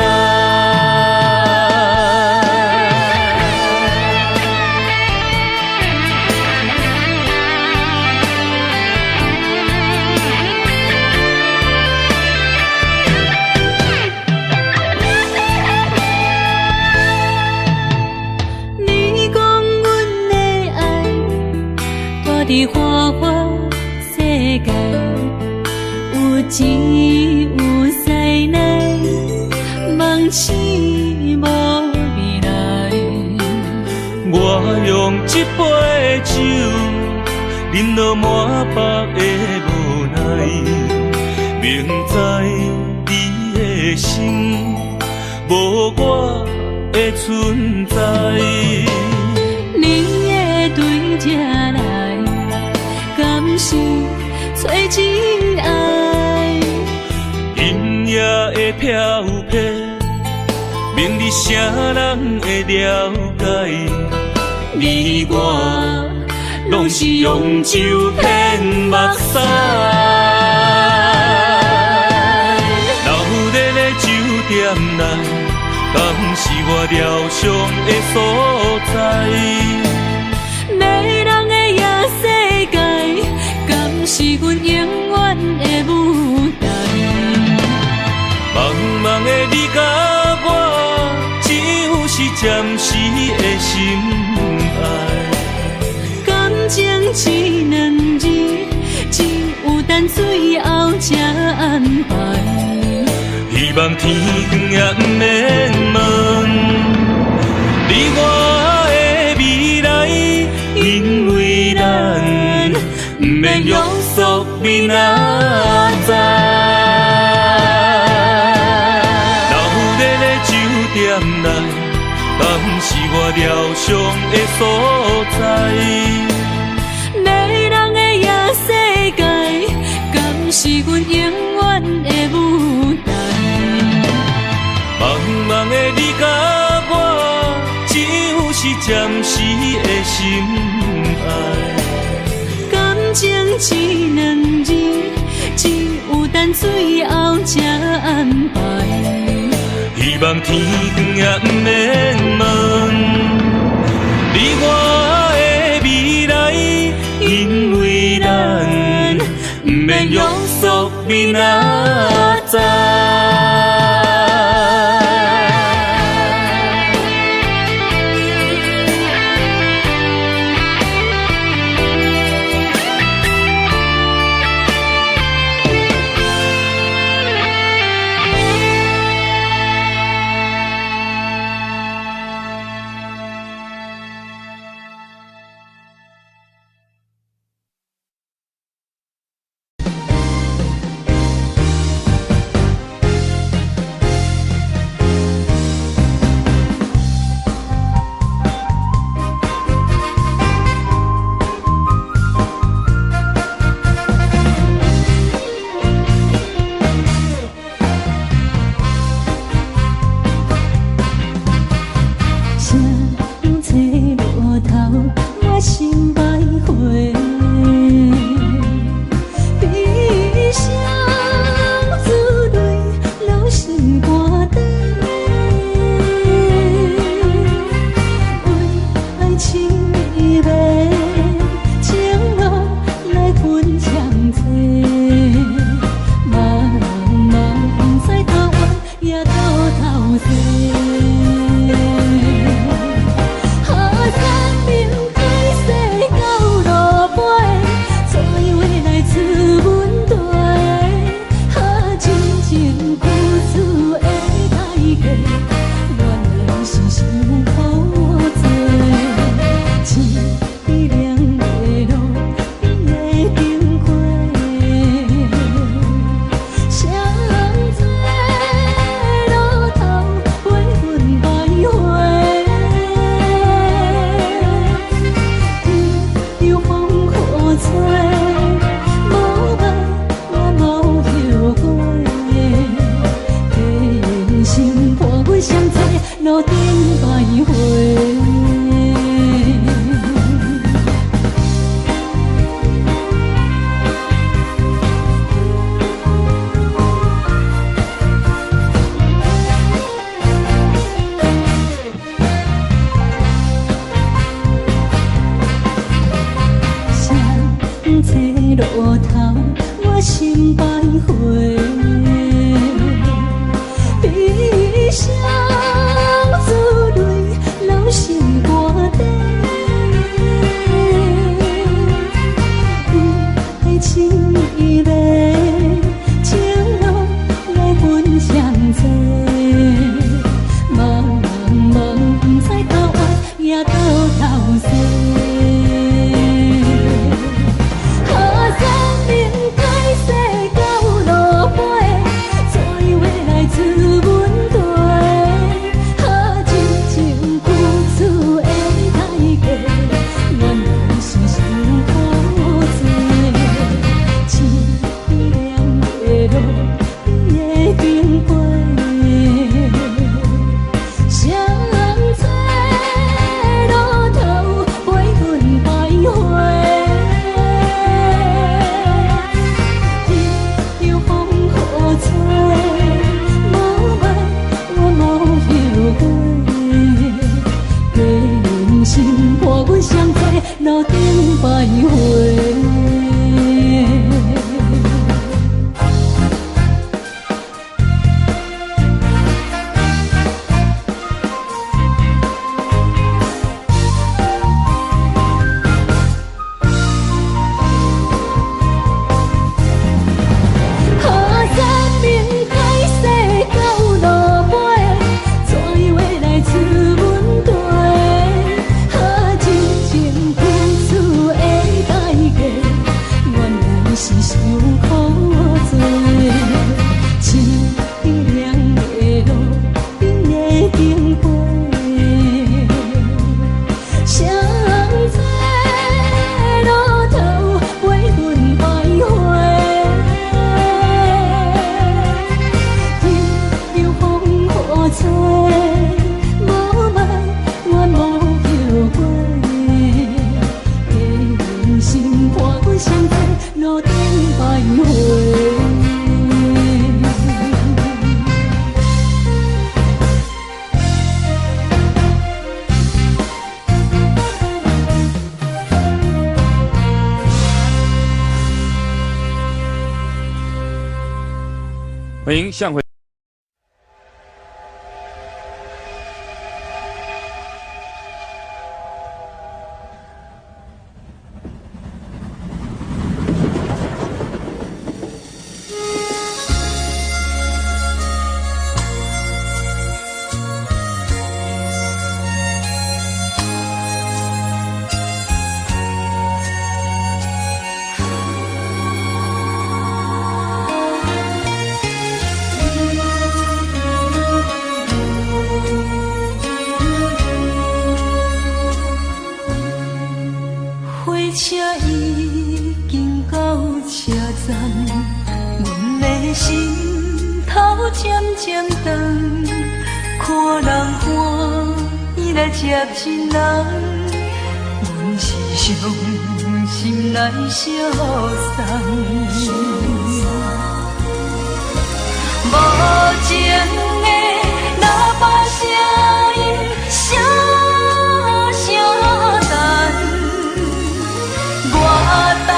你講阮的愛，蹛佇花花世界，有錢有師奶，夢醒無未來。我用這杯酒，飲到滿腹的無奈，明知你的心無我的存在。你會對這來，敢是找真愛？今夜的飄泊，明日誰人會了解？你我攏是用酒騙目屎。鬧熱的酒店內，敢是我療傷的所在？迷人的夜世界，敢是阮永遠的舞台？茫茫的你佮我，只有是暫時的心愛。感情這兩字，只有等最後才安排。希望天光也毋免問你我的未來，因為咱毋免約束明仔載。鬧熱的酒店內，敢是我療傷的所在？迷人的夜世界，敢是阮永遠的舞台？茫茫的你佮我，只有是暫時的心愛。感情這兩字，只有等最後才安排。希望天光也毋免問你我的未來，因為咱毋免約束明仔載。路頭，我心徘徊。悲傷珠淚流心肝底，为爱情伊迷，情路来分双找，茫茫不知头歪也到头西。河山明解世到落尾，怎样会来出阮地？好真情付出的代价，原来是伤苦济。凄凉的路，你会经过。谁人在路头陪阮徘徊？任由风雨吹，无爱我无后悔。假人心伴阮相做路顶徘徊。河山明解世到落尾，怎样会来出阮地？好真情付出的代价，原来是伤苦济。凄凉的路，你会经过。谁人在路头陪阮徘徊？任由风雨吹，无爱我无后悔。假人心伴阮相做路顶徘徊。欢迎向回。火车已经到车站，阮的心头渐渐长，看人欢喜来接亲人，阮是伤心来相送。无情的喇叭声音，声声等。我台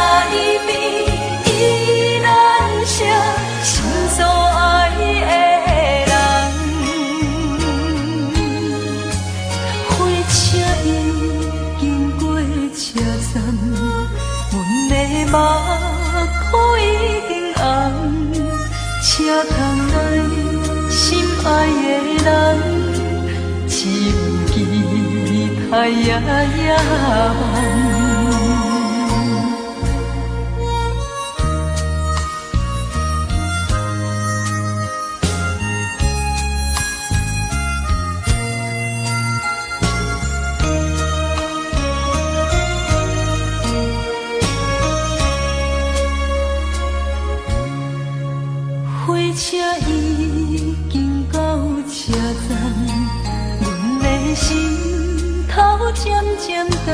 边依然是心所爱的人。火车已经过车站，阮的目眶已经红，车窗内心爱的人，只有期待夜夜梦。火车已经到车站，阮的心头渐渐长，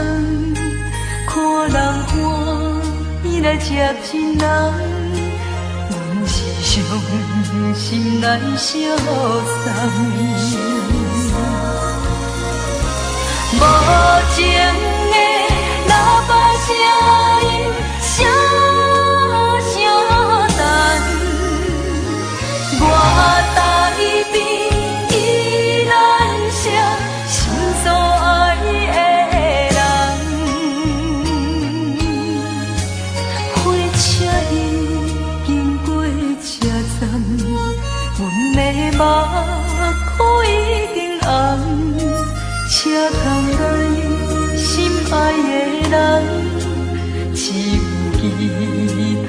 看人欢喜来接亲人，阮是伤心来相送。无情的喇叭声音，声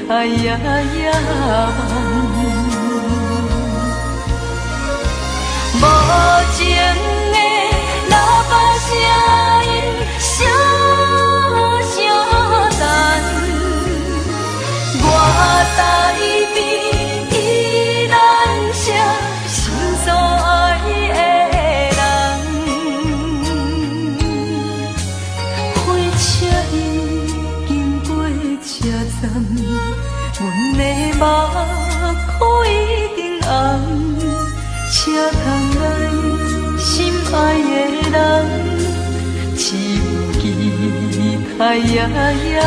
他野野望。無情的喇叭聲音，聲聲等，我台邊依然是心所愛的人。火車已經過車站，阮的目眶已經紅。車窗內心愛的人，只有期待夜夜望。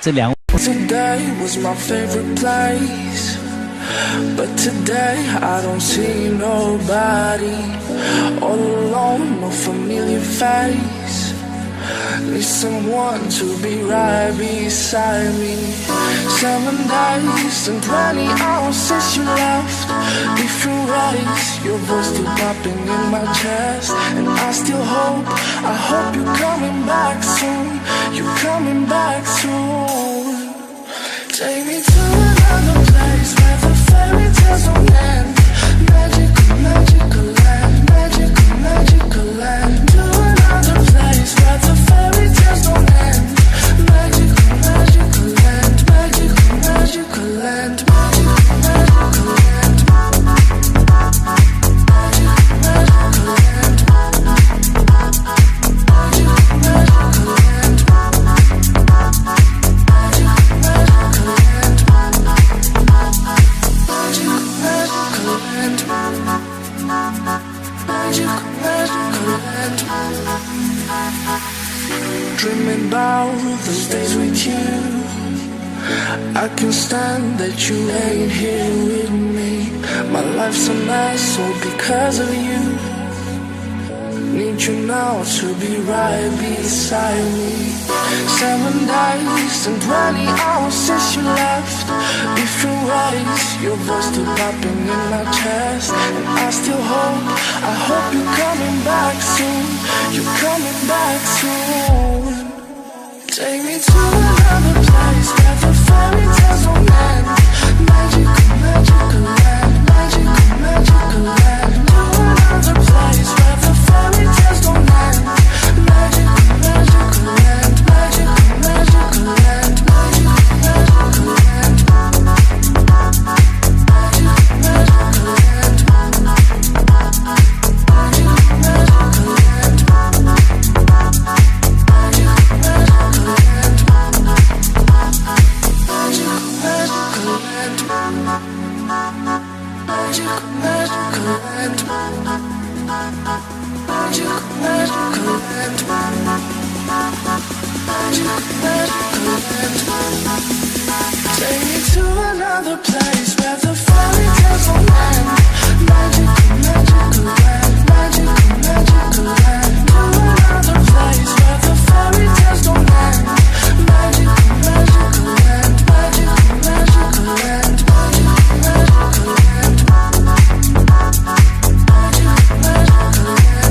這兩 Today was my favorite place, but today I don't see nobody. All alone, no familiar face. Need someone to be right beside me. 7 days and 20 hours since you left. Different race, your voice still popping in my chest. And I still hope, I hope you're coming back soon. You're coming back soon. Take me to another place where the fairy tales don't end. Magical, magical land, magical, magical land. To another place where the fairy tales don't end. Magical, magical land, magical, magical land, magical, magical land. Magical, magical land. Magical, magical land. Magical, magical land. Magical, magical land. Magical, magical land. Dreaming about those days with you. I can stand that you ain't here with me. My life's a mess all because of you. Need you now to be right beside me. 7 days and 20 hours since you left. Different race, your voice still popping in my chest. And I still hope, I hope you're coming back soon. You're coming back soon. Take me to another place where the fairy tales don't end. Magical, magical land, magical, magical land. To another place where the fairy tales don't end. Magical, magical land, magical, magical land, magical, magical land. Magical, magical land. Magical, magical land. Magical, magical land. Magical, magical land. Magical, magical land. Magical, magical land. Magical, magical land. Take me to another place where the fairy tales don't end. Magical, magical land. Magical, magical land. To another place where the fairy tales don't end. Magical, magical land. Magical, magical land. Magical, magical land. Magical, magical land. Magical, magical land.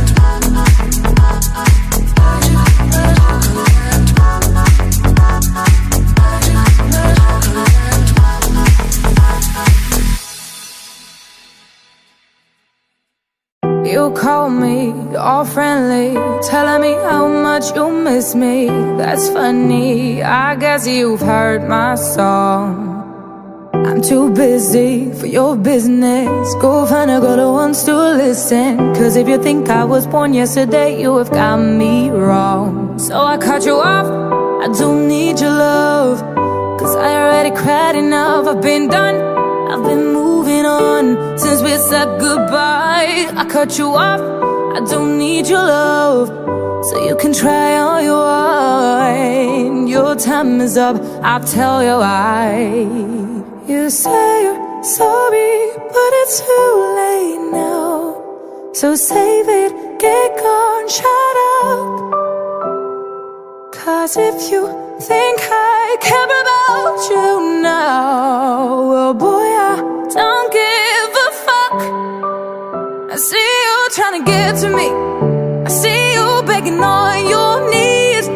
Magical, magical land. You call me all friendly, telling me how much you miss me. That's funny, I guess you've heard my song. I'm too busy for your business. Go find a girl who wants to listen. 'Cause if you think I was born yesterday, you have got me wrong. So I cut you off, I don't need your love. 'Cause I already cried enough. I've been done, I've been moving on since we said goodbye. I cut you off, I don't need your love. So you can try all you want. Your time is up, I'll tell you why. You say you're sorry, but it's too late now. So save it, get gone, shut up. 'Cause if you think I care about you now, well, boy, I don't give a fuck. I see you trying to get to me. I see you begging on your knees.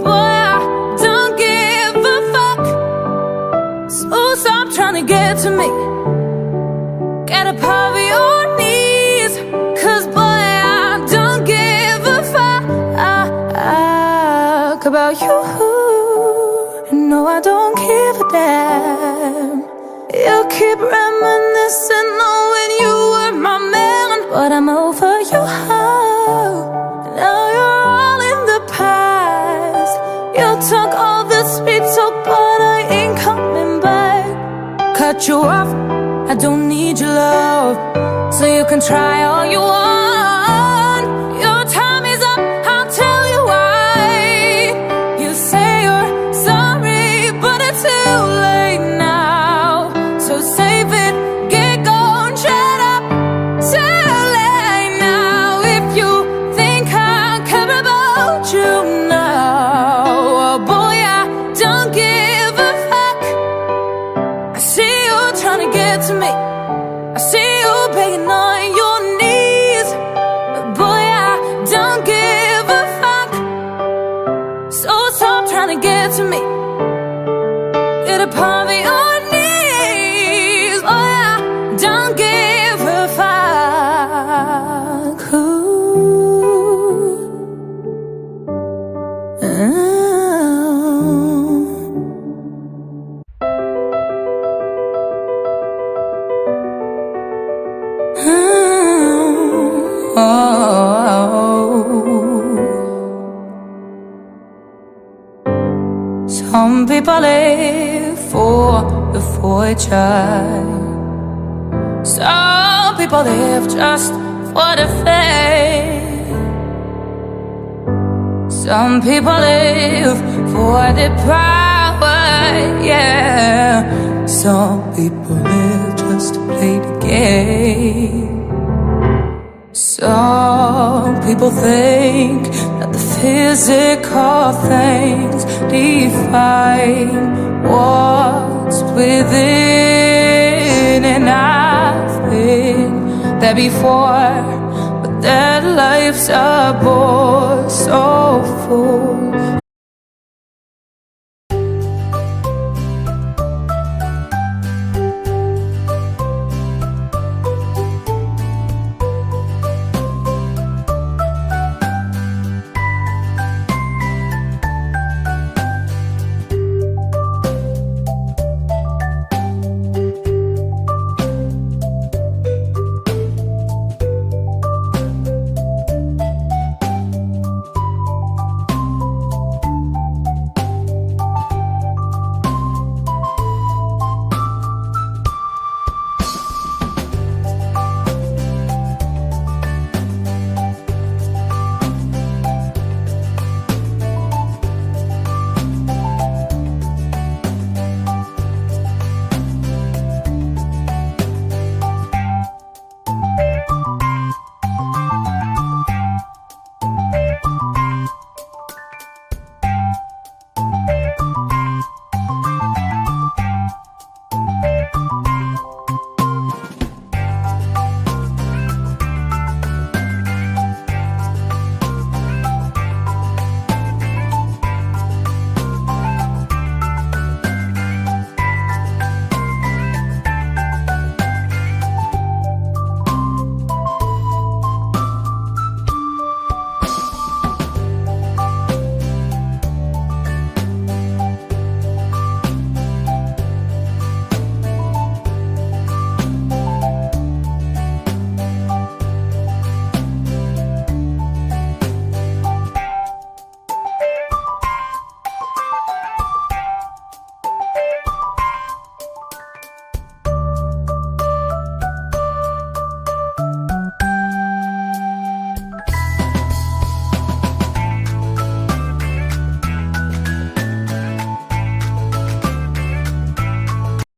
Boy, I don't give a fuck. So stop trying to get to me. Get up off your knees. 'Cause boy, I don't give a fuck about you. No, I don't give a damn. You keep reminiscing on when you were my man, but I'm over you. Now you're all in the past. You talk all the sweet talk, but I ain't coming back. Cut you off, I don't need your love. So you can try all you want. Your time is up, I'll tell you why. You say you're sorry, but it's too late now. So save it, get gone, shut up. Too late now. If you think I Some people live for the fortune. Some people live just for the fame. Some people live for the power, yeah. Some people live just to play the game. Some people think that the physical things define what's within, and I've been there before, but that life's a bore so full.